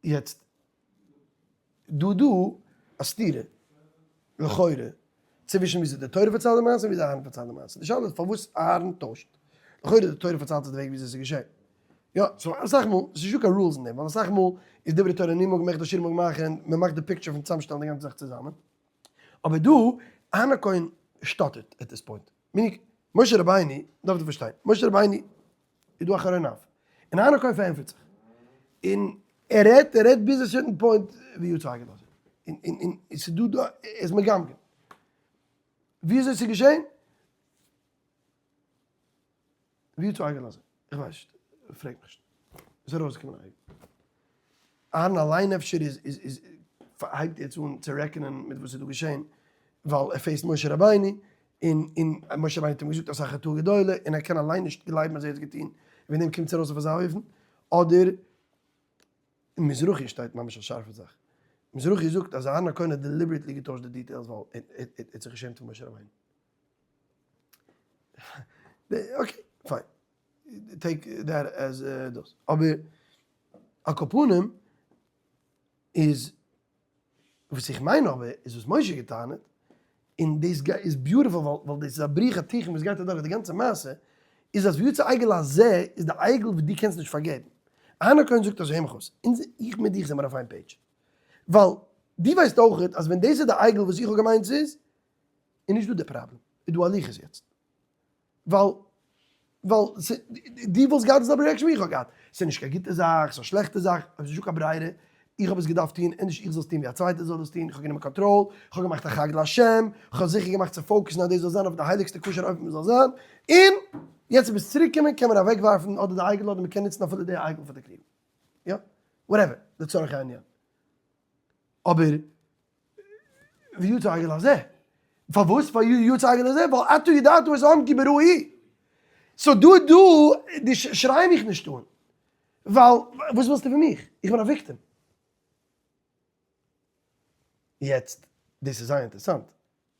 יעצט דא דא א סתירה לכאורה צווישן וויאזוי די תורה פארציילט די מעשה און וויאזוי אהרן פארציילט די מעשה. די שאלה איז פארוואס אהרן טוישט. לכאורה די תורה פארציילט עס די וועג וויאזוי עס איז געשען. יא, so אסאך מאל, עס איז נישטא קיין rules אין דעם, ווייל אסאך מאל איז דברי תורה אני מאג מאכט די שיר מאג מאכן, מען מאכט די picture פון צוזאמשטעלן די גאנצע זאך צוזאמען. אבער דא, אהרן הכהן שטאטערט at this point. meaning, משה רבינו, דארף דו פארשטיין, משה רבינו איז דא א חרון אף, און אהרן הכהן פארענטפערט זיך, און ער רעדט, ער רעדט ביז א certain point ויצא העגל הזה, און און און ס'איז דא דא, ער איז מגמגם. וויאזוי ס'איז געשען? ויצא העגל הזה? איך ווייס נישט, פרעג מיך נישט. עס איז ארויסגעקומען א עגל. אהרן אליין אפשר איז איז איז הייבט יעצט אן צו רעכענען מיט וואס איז דא געשען, ווייל ער face ט משה רבינו, און און משה רבינו האט אים געזאגט אסאך חטאה גדולה, און ער קען אליין נישט גלייבן אז ער האט עס געטון, וועגן דעם קומט עס ארויס אויף אזא אופן, אדער אין מזרחי שטייט ממש א שארפע זאך, מזרחי זאגט אז אהרן הכהן האט deliberately געטוישט די details ווייל ער האט זיך געשעמט פון משה רבינו. okay, fine. take that as דאס. אבער על כל פנים איז וואס איך מיין אבער איז וואס משה געטענה'ט, און דאס איז beautiful ווייל דאס איז א בריח התיכון וואס גייט אדורך די גאנצע מעשה, איז אז ויצא העגל הזה איז די עגל וואס דו קענסט נישט פארגעבן. אהרן הכהן זאגט אזוי הער מיך אויס, אונז, איך מיט דיך זעמער אויף איין page. ווייל דו ווייסט אויכעט אז ווען דאס איז די עגל וואס איך האב געמיינט ס'איז, איז נישט דא די פראבלעם, איז דא א לוחות יעצט. ווייל ווייל דו וואלסט געהאט די זעלבע reaction ווי איך האב געהאט, ס'איז נישט קיין גוטע זאך, ס'איז א שלעכטע זאך, אבער ס'איז נישטא קיין ברירה, איך האב עס געדארפט טון, ענדערש איך זאל עס טון ווי א צווייטער זאל עס טון, איך האב גענומען קאנטראל, איך האב געמאכט א חג להשם, איך האב זיכער געמאכט צו focus ן אז דאס זאל זיין אויף די הייליגסטע כשר אופן וואס זאל זיין, און יעצט אז ביסט צוריק געקומען קען מען אוועקווארפן אדער די עגל אדער מ'קען נוצן אפילו די עגל פאר די כרובים, יא, whatever, לצורך הענין. אבער ויצא העגל הזה. פארוואס ויצא העגל הזה? ווייל אתה ידעת את העם כי ברעה היא. so דא דא די שריי מיך נישט אן. ווייל וואס ווילסטו פון מיך? איך בין א victim. יעצט דאס איז זייער אינטערעסאנט.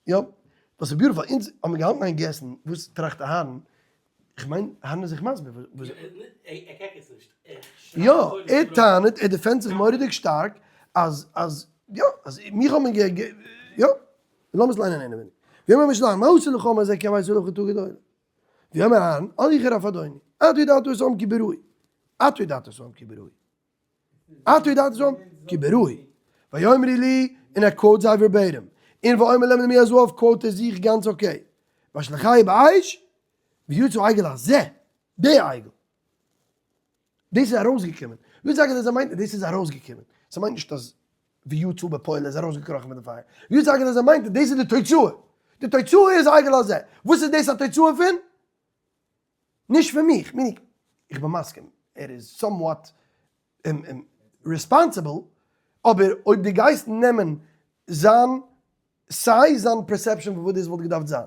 יא, וואס איז beautiful, אונז האבן געהאלטן איין guess ן, וואס טראכט אהרן, איך מיין אהרן איז זיך מסביר וואס. יא, ער טענה'ט, ער defend ט זיך מורא'דיג שטארק, אז, אז, יא, אז מיך האט מען גע, יא, לאמיר עס ליינען אינעווייניג. ויאמר משה לאהרן, מה עשה לך העם הזה כי הבאת עליו חטאה גדולה? ויאמר אהרן, אל יחר אף אדוני, אתה ידעת את העם כי ברעה הוא, אתה ידעת את העם כי ברעה הוא. אתה ידעת את העם כי ברעה הוא. ויאמרו לי, און ער quote זיי verbatim. און ואומר להם למי הזהב quote ער זיך גאנץ okay. ואשליכהו באש, ויצא העגל הזה, די עגל. דאס איז ארויסגעקומען. ויצא העגל הזה מיינט דאס איז ארויסגעקומען. ס'מיינט נישט אז ויצא בפועל איז ארויסגעקראכן פון די פייער. ויצא העגל הזה מיינט דאס איז די תוצאה. די תוצאה איז העגל הזה. וואס איז דאס א תוצאה פון? נישט פון מיך, meaning איך בין מסכים ער איז somewhat responsible, אבער אויב דו גייסט נעמען זיין סיי זיין perception פון וואס דאס וואלט געדארפט זיין,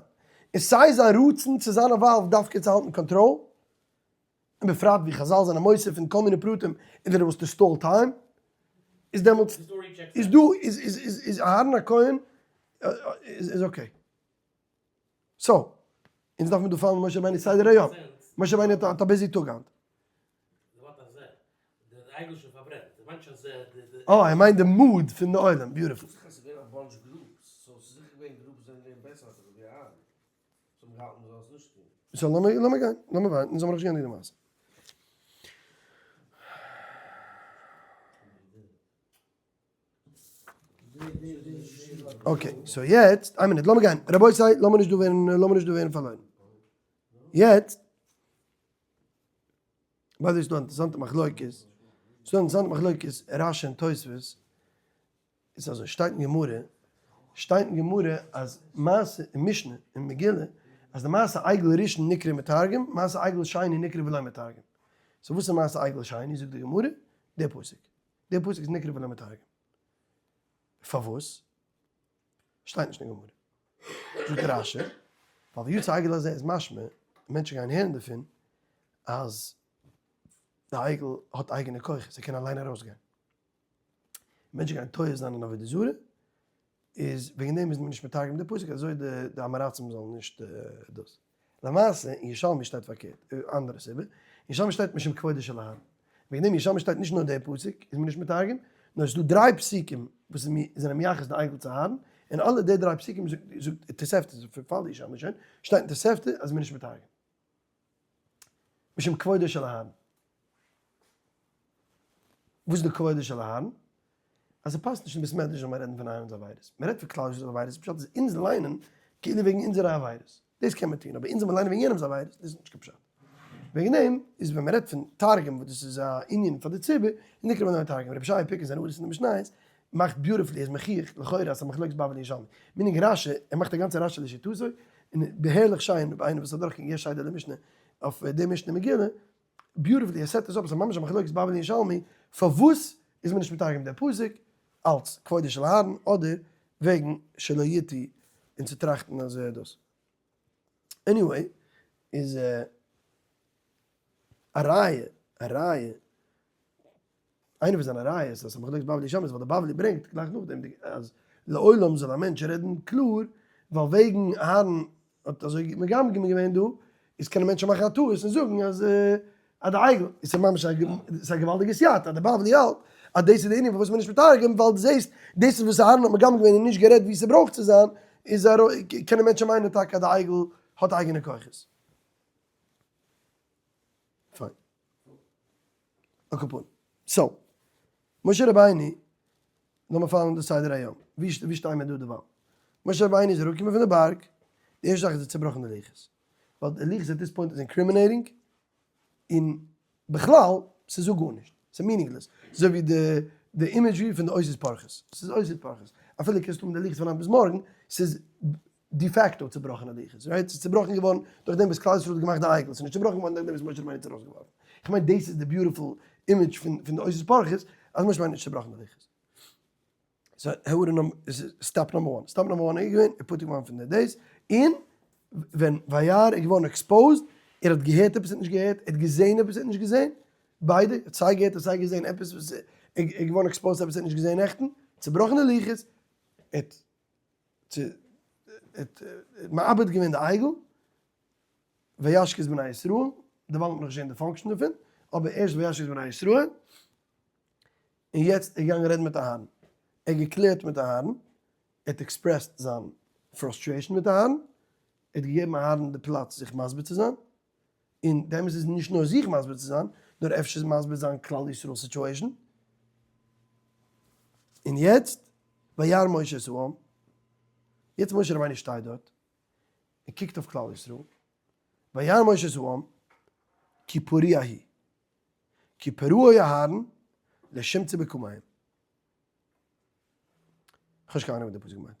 און סיי זיין רצון צו זיין involved דווקא צו האלטן קאנטראל, און בפרט ווי חזל זענען מוסיף אין כל מיני פרטים און דער וואס to stall time, איז דעמאלטס איז דא איז איז איז אהרן הכהן איז okay. so, אונז דארף מען דא פאלן משה רבינו סדר היום. משה רבינו האט א busy טאג היינט. מיינט נישט אז די די. אה, ער מיינט די mood פון די עולם, beautiful. זיכער ס'איז געווען א bunch groups, so ס'איז זיכער געווען groups זענען געווען בעסער אפילו ווי אהרן, זיי האבן געהאלטן מ'זאל עס נישט טון. so לאמיר לאמיר גיין, לאמיר ווארטן, אונז האבן נאכנישט געענדיגט די מעשה. okay, so יעצט, איין מינוט, לאמיר גיין, רבותי, לאמיר נישט דא ווערן, לאמיר נישט דא ווערן פארלוירן. יעצט, by the way ס'דא א אינטערעסאנטע מחלוקת, ס'דא א אינטערעסאנטע מחלוקת רש"י און תוספות, איז אזוי, שטייט אין גמרא, שטייט אין גמרא אז מעשה אין משנה אין מגילה, אז די מעשה עגל ראשון נקרא מתרגם, מעשה עגל שני נקרא ולא מתרגם. so וואס איז מעשה עגל שני? זאגט די גמרא, די פסוק. די פסוק איז נקרא ולא מתרגם. פארוואס? שטייט נישט אין גמרא. זאגט רש"י, ווייל ויצא העגל הזה איז משמע, מענטשן גייען הערן דערפון, אז די עגל האט אייגענע כוחות, ער קען אליין ארויסגיין. מענטשן גייען טועה זיין אין עבודה זרה, איז וועגן דעם איז מען נישט מתרגם די פסוק אזוי די עם הארצים זאלן נישט דאס. למעשה אין ירושלמי שטייט פארקערט, אנדערע סיבה, אין ירושלמי שטייט משום כבודו של אהרן, וועגן דעם ירושלמי שטייט נישט נאר די פסוק איז מען נישט מתרגם, נאר עס איז דא דריי פסוקים וואס זענען מייחס די עגל צו אהרן, און אלע די דריי פסוקים זאגט תוספתא, פון פאר די ירושלמי שוין, שטייט אין תוספתא אז מען איז נישט מתרגם. משום כבודו של אהרן. וואס איז די כבודו של אהרן? אז ס'פאסט נישט אין בית מדרש זאל מען רעדן פון אהרן'ס עבירות. מען רעדט פון כלל ישראל'ס עבירות, פשט איז אונז ליינען כאילו וועגן אונזערע עבירות. דאס קען מען טון, אבער אונז זאל מען ליינען וועגן יענעמ'ס עבירות, דאס איז נישט קיין פשט. וועגן דעם איז ווען מען רעדט פון תרגום וואס דאס איז א ענין פאר די ציבור, איז נקרא בנוי תרגום. רבי ישעי' פיק אין זיינע הערות אין די משניות מאכט beautifully, ער איז מוכיח לכאורה אז ס'איז א מחלוקת בבלי און ירושלמי. meaning רש"י, ער מאכט א גאנצע רש"י לשיטתו, און הערליך שיין, איינער וואס האט דורך יש סדר למשנה אויף די משנה מגילה, beautifully ער set עס אפ, עס איז ממש א מחלוקת בבלי און ירושלמי, פארוואס איז מען נישט מתרגם דער פסוק אלץ כבודו של אהרן אדער וועגן שלא יטעו און צו טראכטן אז דאס. anyway, איז א ראיה, א ראיה איינע פון זיינע ראיות אז ס'איז מחלוקת בבלי ירושלמי איז ווייל די בבלי ברענגט גלייך נאכדעם אז לעולם זאל א מענטש רעדן קלאר ווייל וועגן אהרן האט אזוי מגמגם געווען דא איז קענען מענטשן מאכן א טעות און זאגן אז אז די עגל איז ממש א ס'איז א געוואלדיגע סייעתא אז די בבלי האלט אז דאס איז די ענין פארוואס מ'איז נישט מתרגם ווייל דו זעסט דאס איז וואס אהרן האט מגמגם געווען און נישט גערעדט ווי ס'ברויך צו זיין איז קענען מענטשן מיינען טאקע אז די עגל האט אייגענע כוחות. פיין. על כל פנים. so, משה רבינו, לאמיר follow ען די סדר היום. ווי ווי שטייען מיר דא דערווייל? משה רבינו איז אראפגעקומען פון די בארג, די ערשטע זאך איז ער צובראכן די לוחות. ווייל די לוחות at this point איז incriminating, און בכלל, ס'זאגט גארנישט. ס'איז meaningless. אזוי ווי די די imagery פון די אותיות פורחות. ס'איז אותיות פורחות. אפילו קענסטו האבן די לוחות פון היינט ביז מארגן, ס'איז de facto צובראכענע לוחות, right? ס'איז צובראכן געווארן דורך דעם וואס כלל ישראל האט געמאכט די עגל, ס'איז נישט צובראכן געווארן דורך דעם וואס משה רבינו האט עס ארויסגעווארפן. איך מיין דאס איז די beautiful image פון פון די אותיות פורחות, אז משה רבינו האט נישט צובראכן די לוחות. so הערה נומ step number one, step number one איז געווען, ער פטור געווארן פון די דאס, און ווען וירא איז געווארן exposed, ער האט געהערט עפעס ער האט נישט געהערט, ער האט געזען עפעס ער האט נישט געזען, ביידע, ער האט סיי געהערט און סיי געזען עפעס וואס ער איז געווארן exposed עפעס ער האט נישט געזען נעכטן, צובראכענע לוחות, ער האט צו האט מאבד געווען די עגל, וישקז בני ישראל, דערווייל האט מען נאך נישט געזען די function דערפון, אבער ערשט וישקז בני ישראל, און יעצט איז ער געגאנגען רעדן מיט אהרן, ער האט געקלערט מיט אהרן, ער האט expressed זיין frustration מיט אהרן, ער האט געגעבן אהרן די פלאץ זיך מסביר צו זיין, און די אמת איז נישט נאר זיך מסביר צו זיין, נאר אפשר מסביר זיין כלל ישראל situation. און יעצט, וירא משה את העם, יעצט משה רבינו שטייט דארט, און קוקט אויף כלל ישראל, וירא משה את העם, כי פרוע הוא, כי פרעו אהרן לשמצה בקמיהם. כ'האב נישט קיין אהנונג וואס די פסוק מיינט.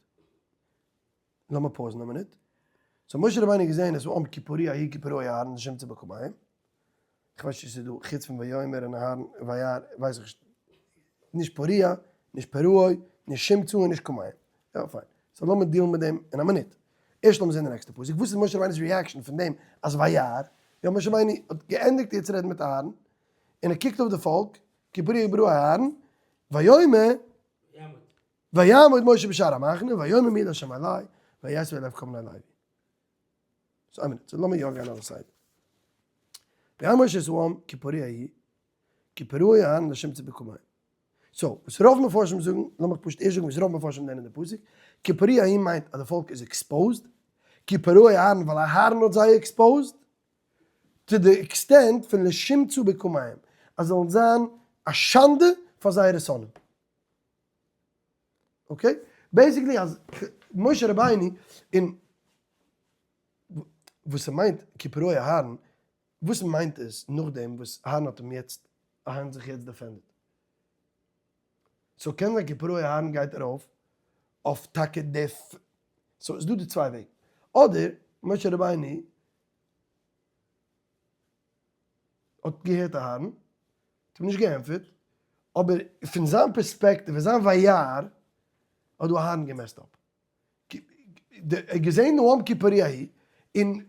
לאמיר pause ן א מינוט. so משה רבינו האט געזען את העם כי פרוע הוא כי פרעו אהרן לשמצה בקמיהם. כ'ווייס נישט צו ס'איז דא חוץ פון ויאמר און אהרן וירא ווייס איך נישט. נישט פרוע, נישט פרעו, נישט שמצה און נישט קמיהם. יא פיין. so לאמיר deal ן מיט דעם אין א מינוט. ערשט לאמיר זען די נעקסטע פסוק. וואס איז משה רבינו'ס reaction פון דעם אז וירא? יא משה רבינו האט געענדיגט יעצט רעדן מיט אהרן, און ער קוקט אויף די פאלק, כי פרוע כי פרעו אהרן, ויאמר ויעמוד משה בשער המחנה ויאמר מי לה' אלי ויסב אליו כל בני לוי. so איין מינוט, so לאמיר יא גיין אויף סייד. וירא משה את העם כי פרוע הוא, כי פרעו אהרן לשמצה בקמיהם. So, וואס רוב מפרשים זאגן, לאמיך פשוט ערשט זאגן וואס רוב מפרשים לערנען די פסוק, כי פרעה ההיא מיינט אז די פאלק איז exposed, כי פרעה אהרן ווייל אהרן האט זיי exposed, to the extent פון לשמצה בקמיהם, אז זיי זאלן זיין א שאנדע פאר זייערע שונאים. Okay? Basically אז משה רבינו און וואס ס'מיינט כי פרעה אהרן, וואס מיינט עס נאכדעם וואס אהרן האט אים יעצט, אהרן האט זיך יעצט defend עט? So קען זיין כי פרעה אהרן גייט ארויף אויף טאקע די, so איז דא די צוויי וועגן, אדער משה רבינו האט געהערט אהרן, האט אים נישט געענטפערט, אבער פון זיין פערספעקטיוו, פון זיין ווייאר, האט דא אהרן גע mess ט up. געזען נועם כיפורי ההיא, און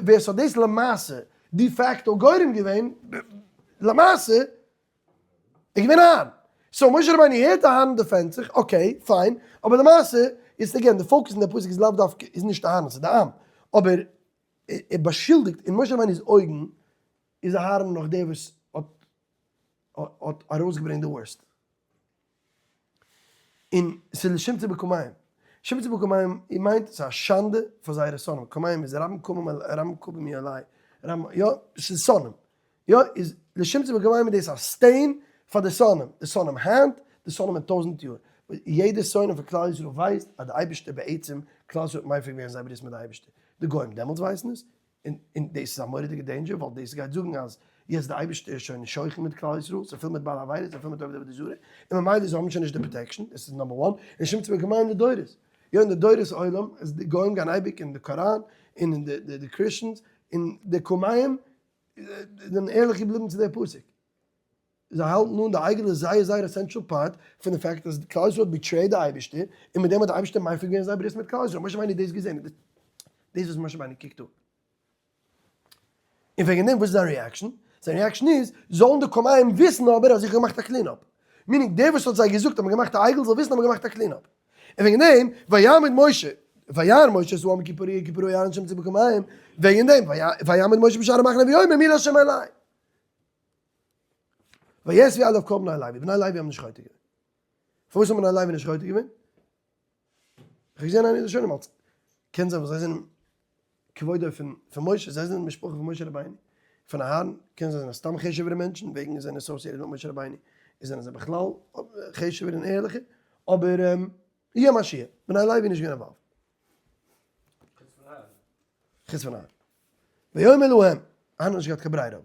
ווער ס'האט דאס למעשה de facto גורם געווען, למעשה, איז געווען אהרן. So משה רבינו הערט אהרן defend ט זיך, okay, fine, אבער למעשה, איז again, די focus אין די פסוק איז לאו דווקא, איז נישט אהרן, ס'איז די עם. אבער ער באשולדיגט, אין משה רבינו'ס אויגן איז אהרן נאך דער וואס האט האט ארויסגעברענגט די worst. און ס'איז לשמצה בקמיהם. שמצה בקמיהם מיינט ס'איז א שאנדע פאר זייערע שונאים. קמיהם איז רבים קמים על רבים קמים עלי. רבים, יא, ס'איז שונאים. יא, איז לשמצה בקמיהם איז דאס א stain פאר די שונאים. די שונאים היינט, די שונאים אין טויזנט יאר. יעדער שונא פון כלל ישראל ווייסט אז די אייבערשטער בעצם, כלל ישראל האט מפר געווען זייער ברית מיט די אייבערשטער. די גוים דעמאלטס ווייסן עס, און און דאס איז א מורא'דיגע danger ווייל דאס גייט זאגן אז יעצט די אייבערשטער איז שוין נישט שוכן מיט כלל ישראל, ס'איז פול מיט בעלי עבירות, ס'איז פול מיט עובדי עבודה זרה, און ממילא זיי האבן שוין נישט די protection, דאס איז number one, און שמצה בקמיהם לדורות, יא אין די דורות עולם איז די גוים גייען אייביג אין די קאראן און אין די די Christians, און די קמיעים זענען ערליך געבליבן צו די פסוק. זיי האלטן אן די עגל איז זייער זייער essential part פון די fact אז כלל ישראל האט betrayed די אייבערשטער און מיט דעם האט די אייבערשטער מפר געווען זיין ברית מיט כלל ישראל, משה רבינו האט דאס געזען, דאס וואס משה רבינו קוקט אן. און וועגן דעם וואס איז זיין reaction? זיין reaction איז, זאלן די קמיעים וויסן אבער אז איך האב געמאכט א clean up. Meaning דער וואס האט זיי געזאגט אז מען האט געמאכט א עגל זאל וויסן אז מען האט געמאכט א clean up. און וועגן דעם, ויעמד משה, וירא משה את העם כי פרעה כי פרעה אהרן לשמצה בקמיהם, וועגן דעם, ויעמד משה בשער המחנה ויאמר מי לה' אלי. ויאספו אליו כל בני לוי, בני לוי האבן נישט חוטא געווען. פארוואס האבן בני לוי נישט חוטא געווען? איך האב געזען איינער איז שוין אלס, קען זיין ווייל זיי זענען כבודו פון פון משה, זיי זענען משפחה פון משה רבינו, פון אהרן, קען זיין זיי זענען סתם חשוב'ערע מענטשן, וועגן זיי זענען associated מיט משה רבינו, איז זענען זיי בכלל חשוב'ער און ערליכער, אבער יהיה מה שיהיה, בני לוי איז נישט געווען involved. חוץ פון אהרן. ויאמר להם, אהרן האט נישט געהאט קיין ברירה אבער.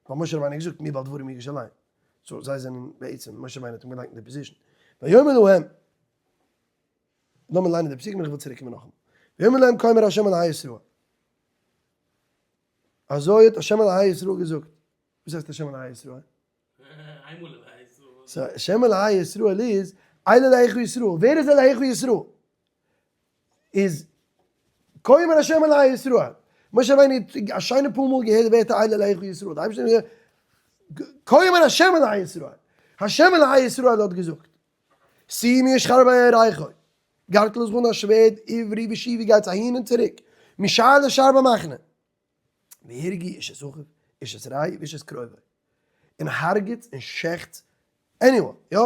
ווייל משה רבינו האט געזאגט מי בעל דברים יגש אליין. So זיי זענען בעצם, משה רבינו האט אים געלייגט אין די position. ויאמר להם, לאמיר ליינען די פסוקים און איך וועל צוריק קומען נאכאמאל. ויאמר להם כה אמר ה' אלהי ישראל. אזוי האט ה' אלהי ישראל געזאגט. וואס הייסט ה' אלהי ישראל? So השם אלהי ישראל איז, אלה אלהיך ישראל. ווער איז אלהיך ישראל? איז כה אמר השם אלהי ישראל. משה רבינו האט א שיינע פאר מאל געהערט די ווערטער אלה אלהיך ישראל. די אייבערשטער האט געזאגט, כה אמר השם אלהי ישראל. השם אלהי ישראל האט געזאגט, שימו איש חרבו על ירכו, גארטל זיך אן א שווערד, עברו ושובו גייטס אהין און צוריק, משער לשער במחנה. והרגו איש את אחיו, איש את רעהו ואיש את קרובו. און הרג'ט און שעכט anyone, יא?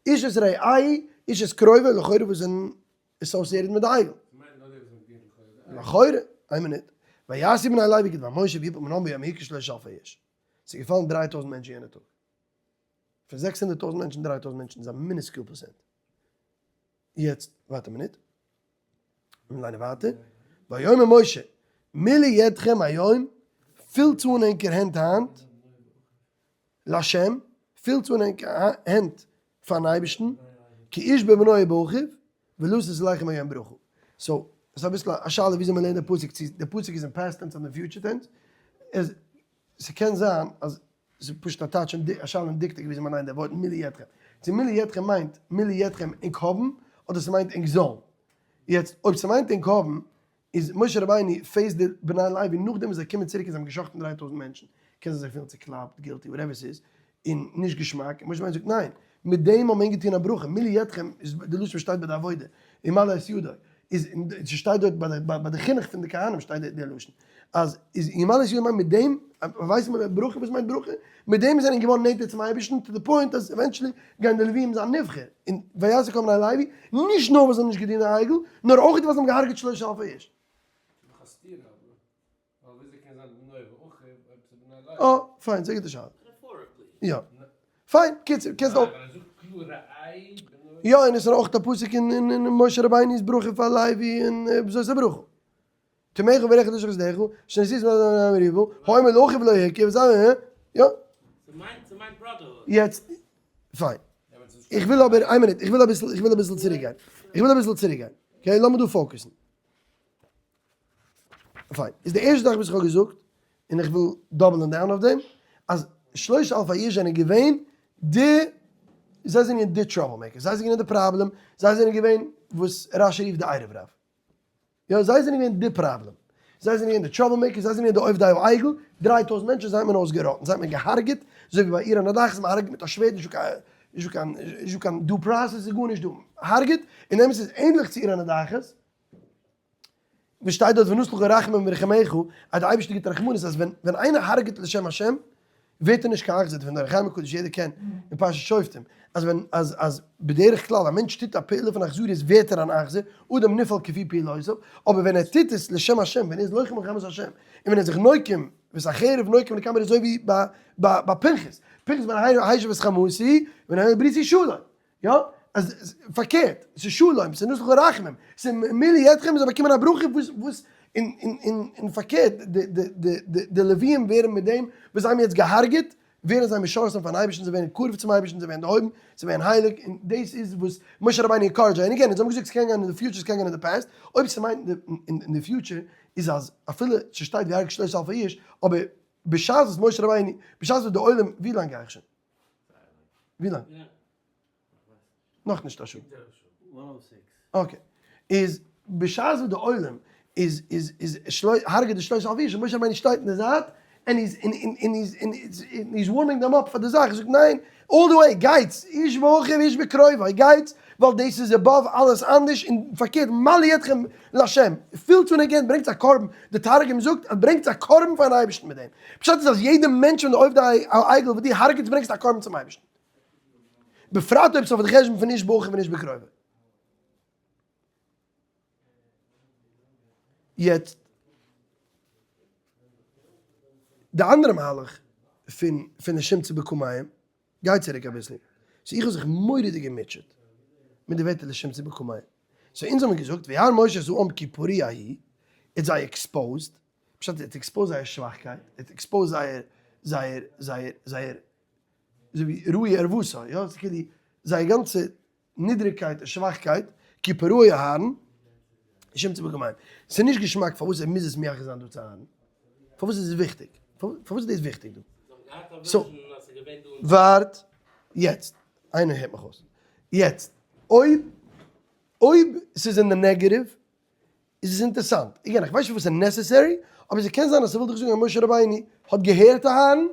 איש את רעהו, איש את קרובו, לכאורה וואס זענען associated מיט די עגל. לכאורה, איין מינוט. ויעשו בני לוי כדבר משה ויפול מן העם ביום ההוא כשלשה אלפי איש. ס'איז געפאלן 3000 מענטשן יענע טאג. פון 600,000 מענטשן 3000 מענטשן איז א minuscule percent. יעצט ווארט א מינוט. מיר ליינען ווייטער. ויאמר משה, מלאו ידכם היום, פילטס אן ענקער הענט היינט, לה', פילטס אן ענקער הענט פארן אייבערשטן, כי איש בבנו ובאחיו, ולתת עליכם היום ברכה. So, עס איז אביסל א שאלה וויאזוי מען לערנט די פסוק, צו די פסוק איז אין past tense אדער אין future tense. ס'קען זיין אז ס'איז פשוט א טייטש אין א שאלה אין דקדוק וויאזוי מען ליינט די ווארט מלאו ידכם. צו מלאו ידכם מיינט מלאו ידכם ענק האבן, אדער ס'מיינט ענק זאלן. יעצט אויב ס'מיינט ענק האבן, איז משה רבינו face די בני לוי נאכדעם וואס זיי קומען צוריק און זיי האבן גע'שחט'ן 3000 מענטשן, קען זיי זיך פילן צוקלאפט, guilty, whatever ס'איז, און נישט געשמאק, און משה רבינו זאגט ניין, מיט דעם האבן ענק געטון א ברכה, מלאו ידכם איז די לשון וואס שטייט ביי די עבודה, ימלא את ידו. איז ס'שטייט דארט ביי די חינוך פון די כהנים שטייט די לשון אז איז ימלא את ידו מיינט מיט דעם ווייסט מען ברכה וואס מיינט ברכה מיט דעם זענען געווארן נענטער צום אייבערשטן to the point אז eventually גייען די לוויים זיין נבחר און ויעשו כל בני לוי נישט נאר וואס זיי האבן נישט געדינט די עגל נאר אויך וואס זיי האבן געהארגעט שלושה אלפי איש. ס'איז דאך א סתירה אבער, ווייל וויאזוי קען זיין בנו ואחיו אויב ס'איז בני לוי? אה, פיין, זייער גוטע שאלה. יא. פיין, קיצור, קענסט אויך. ווייל ער זאגט קלאר ראה בנו. יא, און עס איז אויך א פסוק אין משה רבינו'ס ברכה פאר לוי אין זאת הברכה. תמך וברך את אשר חסדך, שנשיא ריבו, האומר לאחיו לא הכה, וזהו, יא. יעצט, פיין. איך וויל אבער, איין מינוט, איך וויל אביסל, איך וויל אביסל צוריקגיין. איך וויל אביסל צוריקגיין. okay, לאמיר דא focus ן. פיין, איז די ערשטע זאך וואס איך האב געזאגט, און איך וויל double ן down אויף דעם, אז שלושה אלפי איש זענען געווען די, זיי זענען די trouble makers, זיי זענען געווען די פראבלעם, זיי זענען געווען וואס רשי רופט די ערב רב. יא, זיי זענען געווען די פראבלעם. זיי זענען געווען די trouble makers, זיי זענען געווען די עובדי העגל, 3000 מענטשן זיי האט מען אויסגעראטן, זיי האט מען געהארגעט, אזוי ווי ביי עיר הנידחת, מען הרג'ט מיט א שווערד, נישטא קיין, נישטא קיין, נישטא קיין due process, איז גארנישט דא, הרג'ט, און אמת איז ענדליך צו עיר הנידחת, וואס שטייט דארט ונתן לך רחמים ורחמך, אז די אייבערשטער גיבט רחמנות אז ווען ווען איינער הרג'ט לשם השם ווערט ער נישט קיין אכזר, פון די אור החיים הקדוש יעדער קען אין פרשת שופטים, אז ווען אז אז בדרך כלל א מענטש טוט א פעולה פון אכזריות ווערט ער אן אכזר, אדם נפעל כפי פעולותיו, אבער ווען ער טוט עס לשם השם, ווען ער איז לוחם מלחמת השם, און ווען ער איז זיך נוקם, ואת החרב נוקם נקמה איז אזוי ווי ביי ביי ביי פנחס, פנחס בן השיב את חמתי, ובן בריתי שלום. יא, אז פארקערט, ס'איז שלום, ס'איז נתן לך רחמים, ס'איז מילא ידכם, מ'זאל באקומען א ברכה וואס וואס און און און און פארקערט, די די די די די לוויים ווערן מיט דעם וואס זיי האבן יעצט געהארגעט, ווערן זיי משרתים פארן אייבערשטן, זיי ווערן קרוב צום אייבערשטן, זיי ווערן דערהויבן, זיי ווערן הייליג, און דאס איז וואס משה רבינו encourage זיי, און again, אונז האבן געזאגט ס'קען גיין אין די future, ס'קען גיין אין די past, אויב ס'מיינט אין די future, איז אז אפילו ס'שטייט ויהרג שלושת אלפי איש, אבער בשעת וואס משה רבינו, בשעת וואס די עולם, ווי לאנג גיי איך שוין? ווי לאנג? נאכנישט א שעה. okay. איז בשעת וואס די עולם איז איז איז הרג'עט די שלושה אלפי איש און משה רבינו שטייט אין די זייט און איז און און איז און איז warming them up פאר די זאך, ער זאגט ניין, all the way, גייטס, איש באחיו איש בקרובו, גייטס, ווייל דאס איז above אלעס אנדערש און פארקערט מלאו ידכם לה', פילטס אן again, ברענגטס א קרבן, די תרגום זאגט אז ברענגטס א קרבן פארן אייבערשטן מיט דעם, פשט איז אז יעדע מענטש פון די עובדי העגל וואס דו הרג'עטסט ברענגסט א קרבן צום אייבערשטן. בפרט אויב ס'איז אויף די חשבון פון איש באחיו און איש בקרובו. יעצט, די אנדערע מהלך פון פון לשמצה בקמיהם, גיי צוריק אביסל, so איך האב זיך מורא'דיג געמוטשעט מיט די ווערטער לשמצה בקמיהם. so אונז האבן געזאגט וירא משה את העם כי פרוע הוא, ער האט זיי exposed, פשט ער האט exposed זייער שוואכקייט, ער האט exposed זייער זייער זייער זייער אזוי ווי ראי ערוותו, יא, ס'איז כאילו זייער גאנצע נידריגקייט און שוואכקייט, כי פרוע אהרן, לשמצה בקמיהם. ס'איז נישט געשמאק פארוואס ער מוז עס מייחס זיין דא צו אהרן, פארוואס איז עס וויכטיג? פארוואס איז דאס וויכטיג דא? so, ווארט, יעצט, איינער הערט מיך אויס, יעצט, אויב, אויב ס'איז אין די negative, איז עס אינטערסאנט, again איך ווייס נישט פארוואס ס'איז necessary, אבער ס'קען זיין אז ס'וויל דיך זאגן אז משה רבינו האט געהערט אהרן,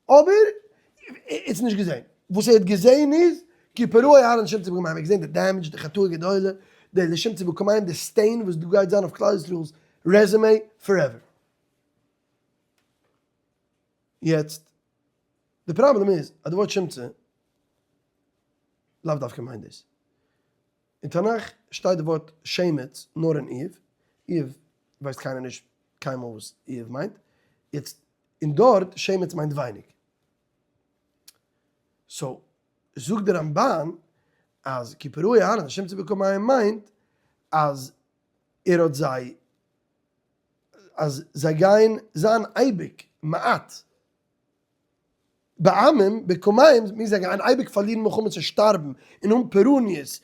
אבער ער האט עס נישט געזען, וואס ער האט געזען איז כי פרוע אהרן לשמצה בקמיהם, ער האט געזען די damage, די חטאה גדולה, די לשמצה בקמיהם, די stain וואס דא גייט זיין אויף כלל ישראל'ס resume forever. יעצט, די פראבלעם איז אז די ווארט שמצה לאו דווקא מיינט דאס. אין תנך שטייט די ווארט שמץ נאר אין איוב, איוב ווייסט קיינער נישט קיינמאל וואס איוב מיינט, יעצט און דארט שמץ מיינט ווייניג, so זאגט די רמבן אז כי פרוע אהרן לשמצה בקמיהם מיינט אז ער האט זיי אז זיי גייען זיין אייביג מעט. בעמים בקמיהם מיר זיי גייען אייביג פארלירן מלחמות און שטארבן און האבן פורעניות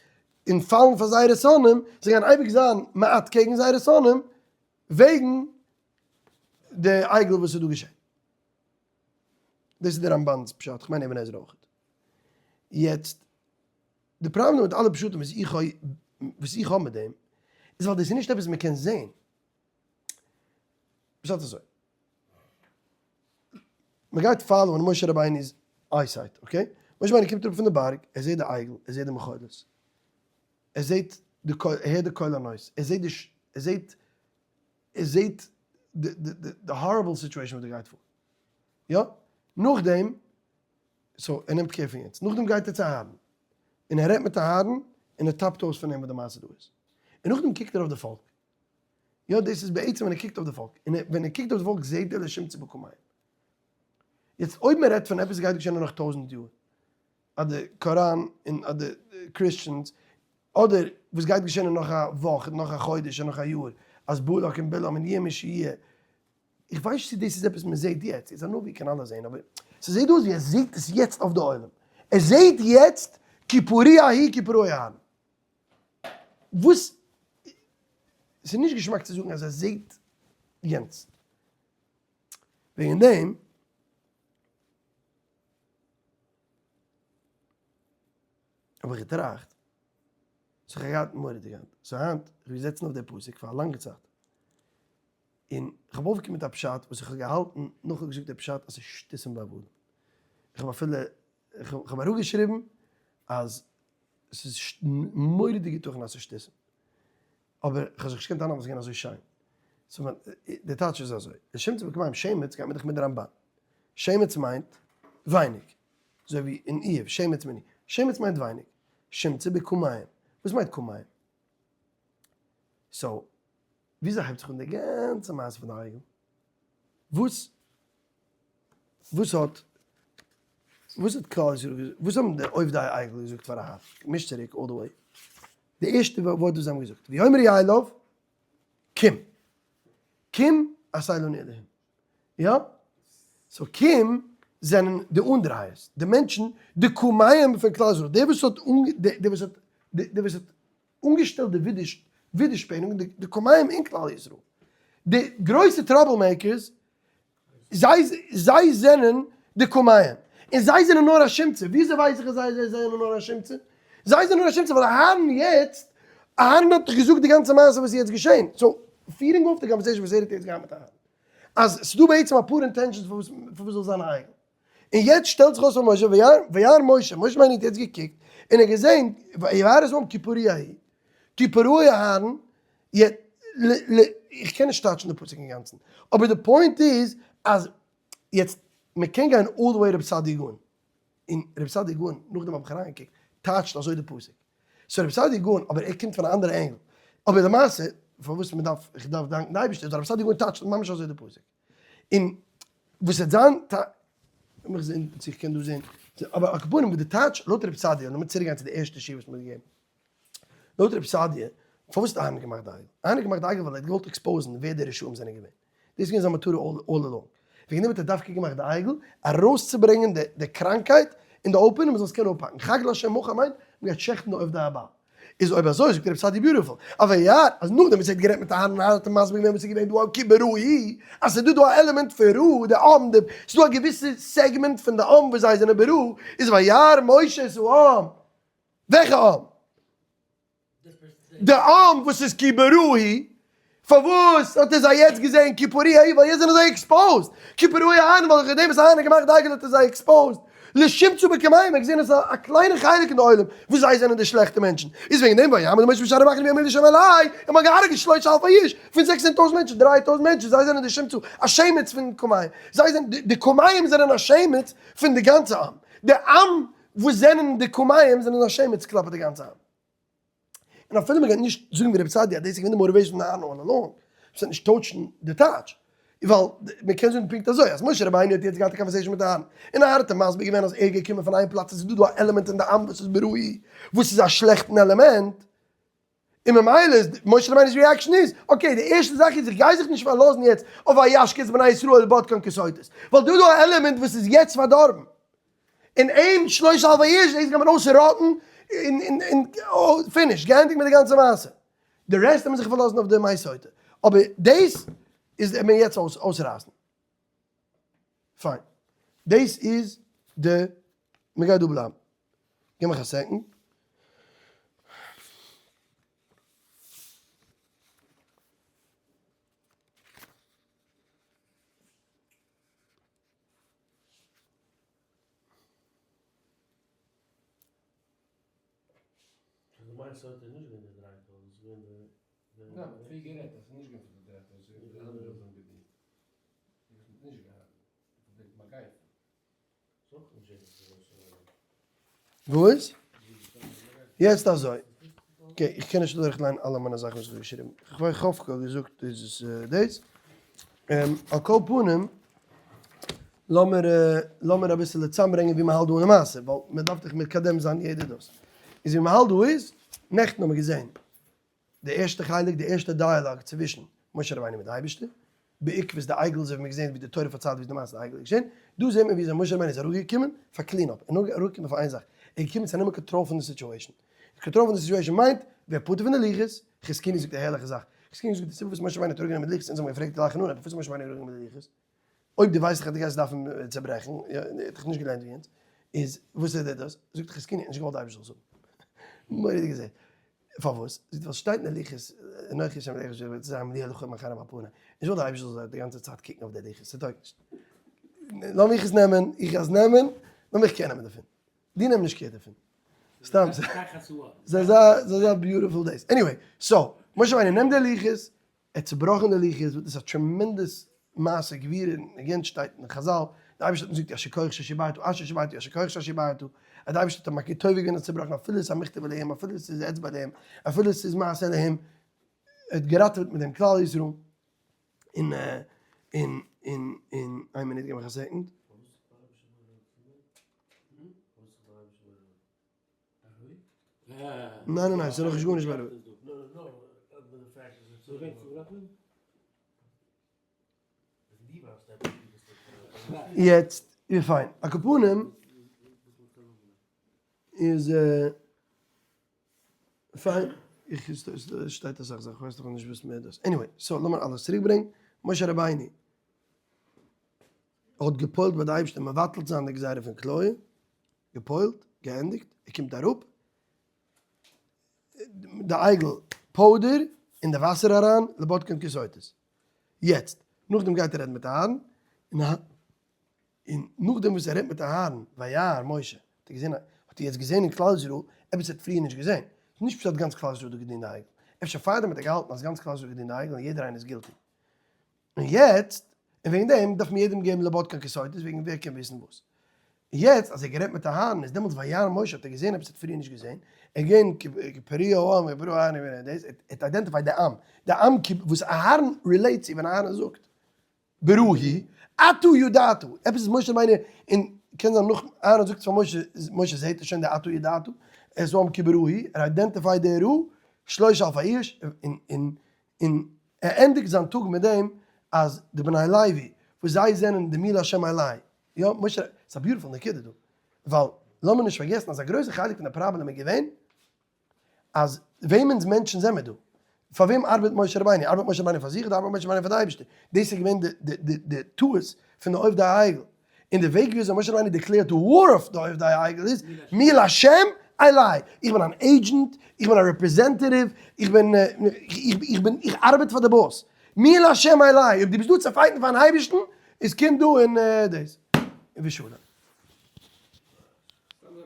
און פאלן פאר זייערע שונאים, זיי גייען אייביג זיין מעט קעגן זייערע שונאים וועגן די עגל וואס איז דא געשען. דאס איז די רמבן'ס פשט, כ'מיין אבן עזרא אויך. יעצט, די פראבלעם מיט אלע פשטים וואס איך האב וואס איך האב מיט דעם, איז ווייל דאס איז נישט עפעס מען קען זען. פשט אזוי. מען גייט follow ען משה רבינו'ס eyesight, okay? משה רבינו קומט אראפ פון די בארג, ער זעט די עגל, ער זעט די מחולות, ער זעט די קול, ער הערט די קול ענות, ער זעט די, ער זעט, ער זעט די די די horrible situation וואס דא גייט פאר. יא? נאכדעם, so ער נעמט care פון יענץ. נאכדעם גייט ער צו אהרן, און ער רעדט מיט אהרן, און ער טאפט אויס פון אים וואס די מעשה דא איז. און נאכדעם קוקט ער אויף די פאלק. יא, דאס איז בעצם ווען ער קוקט אויף די פאלק. און ווען ער קוקט אויף די פאלק זעט ער לשמצה בקמיהם. יעצט אויב מען רעדט פון עפעס גייט געשען אין נאך טויזנט יאר, אז די קאראן און אז די Christians, אדער וואס גייט געשען אין נאך א וואך, נאך א חודש, און נאך א יאר, אז בלק און בלעם און יהיה מי שיהיה, איך ווייס נישט צו דאס איז עפעס מען זעט יעצט, איז א נביא קען אלעס זען, אבער ס'זעט אויס ווי ער זעט עס יעצט אויף די עולם, ער זעט יעצט כי פרוע הוא כי פרוע אהרן, וואס ס'איז נישט געשמאק צו זאגן אז ער זעט יענץ, וועגן דעם. האב איך געטראכט, so איך האב געהאט מורא'דיג היינט, so היינט, איך בין געזעצן אויף די פסוק פאר א לאנגע צייט, און איך האב אויפגעקומען מיט א פשט וואס איך האב געהאלטן נאך איך האב געזאגט די פשט אז ס'איז שטותים והבלים. איך האב אפילו, איך האב אראפגעשריבן אז ס'איז מורא'דיגע תוכן אז ס'איז שטותים. אבער איך האב זיך נישט געקענט איינהאלטן ס'איז געווען אזוי שיין. so די טייטש איז אזוי, לשמצה בקמיהם שמץ גייט מען דאך מיט די רמב"ן. שמץ מיינט ווייניג. אזוי ווי אין איוב, שמץ מני. שמץ מיינט ווייניג. שמצה בקמיהם. וואס מיינט קמיהם? so וויאזוי הייבט זיך אן די גאנצע מעשה פון די עגל? וואס וואס האט וואס האט כלל ישראל געזאגט? וואס האבן די עובדי העגל געזאגט פאר אהרן? מיש צוריק all the way. די ערשטע ווארט וואס זיי האבן געזאגט, ויאמרו אליו, קום. קום עשה לנו אלהים. יא? so קום זענען די אנדרייערס, די מענטשן, די קומיים פון כלל ישראל, דער וואס האט דער וואס האט דער וואס האט אנגעשטעלט די ווידערשפעניגונג, די קומיים אין כלל ישראל, די גרויסע trouble makers, זיי זיי זענען די קומיים, און זיי זענען נאר א שמצה, וויאזוי ווייס איך אז זיי זענען נאר א שמצה? זיי זענען נאר א שמצה ווייל אהרן יעצט, אהרן האט דאך געזאגט די גאנצע מעשה וואס איז יעצט געשען, so פירינג אויף די conversation וואס ער האט יעצט געהאט מיט אהרן, אז ס'דא בעצם אפאר intentions פארוואס פארוואס זאל זיין א עגל, און יעצט שטעלט זיך אויס פאר משה, וירא משה, משה רבינו האט יעצט געקוקט, און ער האט געזען, וירא את העם כי פרוע הוא, כי פרוע אהרן, איך קען נישט טייטשן די פסוק אינגאנצן, אבער די point איז אז יעצט מען קען גיין all the way רבי סעדיה גאון, און רבי סעדיה גאון נאכדעם האב איך אריינגעקוקט טייטשט אזוי די פסוק, so רבי סעדיה גאון אבער ער קומט פון א אנדערע angle, אבער למעשה פארוואס מען דארף איך דארף דאנקן די אייבערשטער איז ווייל רבי סעדיה גאון טייטשט ממש אזוי די פסוק, און וואס וועט זיין לאמיך זען צו איך קען דא זען, אבער על כל פנים וואס די טייטש לויט רבי סעדיה, לאמיר צוריק גיין צו די ערשטע שיעור וואס מען האט געגעבן. לויט רב סעדיה, פארוואס האט אהרן געמאכט די עגל? אהרן האט געמאכט די עגל ווייל ער האט געוואלט expose ן ווער די רשעים זענען געווען. דאס איז געווען זיין מטרה all along. וועגן דעם האט ער דווקא געמאכט די עגל, ארויסצוברענגען די קראנקייט אין די open און מען זאל עס קענען אפהאקן. חג לה' מחר מיינט, מען גייט שעכטן די עובדי הבעל. איז אויב אזוי זאגט רב סעדיה beautiful, אבער יא, אז נאכדעם וואס ער האט גערעדט מיט אהרן און אהרן האט אים מסביר געווען וואס איז געווען דא א כי ברע הוא, אז ס'איז דא דא א עלעמענט פון רע, די עם, די, ס'איז דא א געוויסע segment פון די עם וואס זיי זענען ברע, איז וירא משה את העם. וועלכע עם? די עם וואס איז כי ברע הוא, פארוואס האט ער זיי יעצט געזען כי פרוע הוא, ווייל יעצט זענען זיי exposed, כי פרוע אהרן, ווייל דורך דעם וואס אהרן האט געמאכט די עגל האט ער זיי exposed, לשמצה בקמיהם, ער האט געזען אז א קליינע חלק אין די עולם וואס זיי זענען די שלעכטע מענטשן, איז וועגן דעם ויעמדו משה בשער המחנה ויאמרו לה' אלי, און מ'האט געהארגעט שלשה אלפי איש, פון 600,000 מענטשן, 3,000 מענטשן, זיי זענען די שמצה, א שמץ פון קמיהם, זיי זענען, די קמיהם זענען א שמץ פון די גאנצע עם, די עם וואס זענען די קומיים זענען א שמץ כלפי די גאנצע עם. און אפילו מען גייט נישט זאגן ווי רבי סעדיה אז דאס איז געווען די motivation פון אהרן all along, עס וועט נישט טוישן די טייטש, ווייל מען קען זאגן פונקט אזוי אז משה רבינו האט יעצט געהאט א conversation מיט אהרן, און אהרן האט אים מסביר געווען אז ער איז געקומען פון איין פלאץ עס איז דא דא א עלעמענט אין די עם וואס איז ברע וואס איז א שלעכטן עלעמענט, און ממילא איז משה רבינו'ס reaction איז, okay די ערשטע זאך איז איך גיי זיך נישט פארלאזן יעצט אויף וישק את בני ישראל בדקן כסוטות, ווייל דא איז דא א עלעמענט וואס איז יעצט פארדארבן, און אים שלושה אלפי איש דאס גייט מען אויסראטן און און finish, געענדיגט מיט די גאנצע מעשה. די rest וועט מען זיך פארלאזן אויף די מי סוטה, אבער דאס איז וועט מען יעצט אויסרייסן. פיין. דאס איז די, מען גייט דא בלייבן. גיב מיך א second. מי סוטה איז נישט געווען די 3000, ס'איז געווען די. ניין, מ'האט פריער גערעדט אז ס'איז נישט געווען פון די 3000, ס'איז געווען פון די אנדערע וואס האבן געדינט. די וואס מ'האט נישט געהאט. פון די מגיפה. וואס? יעצט אזוי, okay, איך קען נישט אדורך ליינען אלע מיינע זאכן וואס איך האב געשריבן, איך האף כ'האב געזאגט איז עס דאס, על כל פנים, לאמיר לאמיר אביסעלע צוזאמברענגען ווי מ'האלט דא אין די מעשה, ווייל מ'דארף דאך מקדם זיין יעדע דאס. איז ווי מ'האלט דא איז, נעכטן האבן מיר געזען די ערשטע חלק, די ערשטע dialogue צווישן משה רבינו מיט די אייבערשטער, בעקבות די עגל אזוי ווי מ'האט געזען ווי די תורה פארציילט ווי די מעשה די עגל איז געשען, דא זעט מען ווי אזוי משה רבינו איז אראפגעקומען פאר clean up, און אראפגעקומען פאר איין זאך, ער איז געקומען צו נעמען קאנטראל פון די situation, קאנטראל פון די situation מיינט, ווער פטור פון די לוחות, חזקוני זאגט א הערליכע זאך, חזקוני זאגט די סיבה וואס משה רבינו האט אראפגענומען די לוחות, אונז האבן געפרעגט גלייך אין אנהייב פארוואס האט משה רבינו אראפגענומען די לוחות, אויב דו ווייסט דאך אז דו גייסט דארפן צעברעכן, יא, ער האט דאך נישט געלערנט ווי אונז, איז וואס איז דאס? זאגט חזקוני, נישט געוואלט די אייבערשטער זאל זאגן. מורא'דיגע זאך. פארוואס? זאגט ווייל ס'שטייט אין די לוחות, אנכי השם אלקיך אשר זיי מודיע לך מחר על פני. נישט ווייל די אייבערשטער זאל די גאנצע צייט קוקן אויף די לוחות, ס'טויג נישט. לאז מיך עס נעמען, איך גיי עס נעמען, לאז מיך care נעמען דערפון. דו נעם נישט care דערפון. סתם. ס'איז אזא beautiful דאס. Anyway, so, משה רבינו נעמט די לוחות, ער האט צובראכן די לוחות, וואס דאס איז א tremendous מעשה גבורה, און again שטייט אין חזל, די אייבערשטער האט אים געזאגט יישר כח ששיברת, אשר שיברת, יישר כח ששיברת, אז די אייבערשטער האט אים מכיר טובה געווען אז צובראכן אפילו עס איז א מכתב אלהים, אפילו עס איז אצבע אלהים, אפילו עס איז מעשה אלהים, ער האט געראטעוועט מיט דעם כלל ישראל, און און און און איין מינוט געב מיך א second. ניין ניין ניין ס'איז נאכנישט גארנישט ביי יעצט איז פיין על כל פנים איז פיין איך שטייט אסאך זאכן כ'ווייס נאך נישט וואס מער דאס anyway so לאמיר אלעס צוריק ברענגן משה רבינו האט געפועלט ביי די אייבערשטער מבטל צו זיין די גזירה פון כליה געפועלט, געענדיגט, ער קומט אראפ, די עגל powder אין די וואסער אריין, לבדקן כסותות. יעצט, נאכדעם גייט ער רעדן מיט אהרן, און נאכדעם וואס ער רעדט מיט אהרן, וירא משה, האט ער געזען, האט ער יעצט געזען אין כלל ישראל עפעס ער האט פריער נישט געזען. ס'איז נישט פשט אז גאנץ כלל ישראל האט געדינט די עגל. אפשר פארדעם האט ער געהאלטן אז גאנץ כלל ישראל האט געדינט די עגל און יעדער איינער איז guilty. און יעצט, און וועגן דעם דארף מען יעדעם געבן לבדקן כסותות, וועגן ווער קען וויסן וואס. און יעצט אז ער האט גערעדט מיט אהרן, איז דעמאלטס וירא משה האט ער געזען עפעס ער האט פריער נישט געזען, ער איז געווען כי פרוע העם כי פרוע אהרן און דאס, ער האט identified די עם, די עם וואס אהרן relate צו ווען אהרן זאגט ברהי אתה ידעת, עפעס איז משה רבינו, און קען זיין נאך אהרן זאגט עס פאר משה, משה זעט עס שוין די אתה ידעת, את העם כי ברהי, ער identified די רע, שלוש אלפי איש, און און און ער ענדיגט זיין טאג מיט דעם אז די בני לוי וואס זיי זענען די מי לה' אלי, יא משה, ס'איז א beautiful נקודה דא, ווייל לאמיר נישט פארגעסן אז א גרויסע חלק פון די פראבלעם איז געווען אז וועמענס מענטשן זעמער דא? פאר וועם ארבעט משה רבינו? ארבעט משה רבינו פאר זיך אדער ארבעט משה רבינו פאר די אייבערשטער? דאס איז געווען די טעות פון די עובדי העגל. און די וועג וויאזוי משה רבינו declare ט war אויף די עובדי העגל איז, מי לה' אלי, איך בין אן agent, איך בין א representative, איך בין, איך בין, איך ארבעט פאר די boss. מי לה' אלי, אויב דו ביסט דא צו fight ן פארן אייבערשטן, איז קום דא און דאס. און ושלום.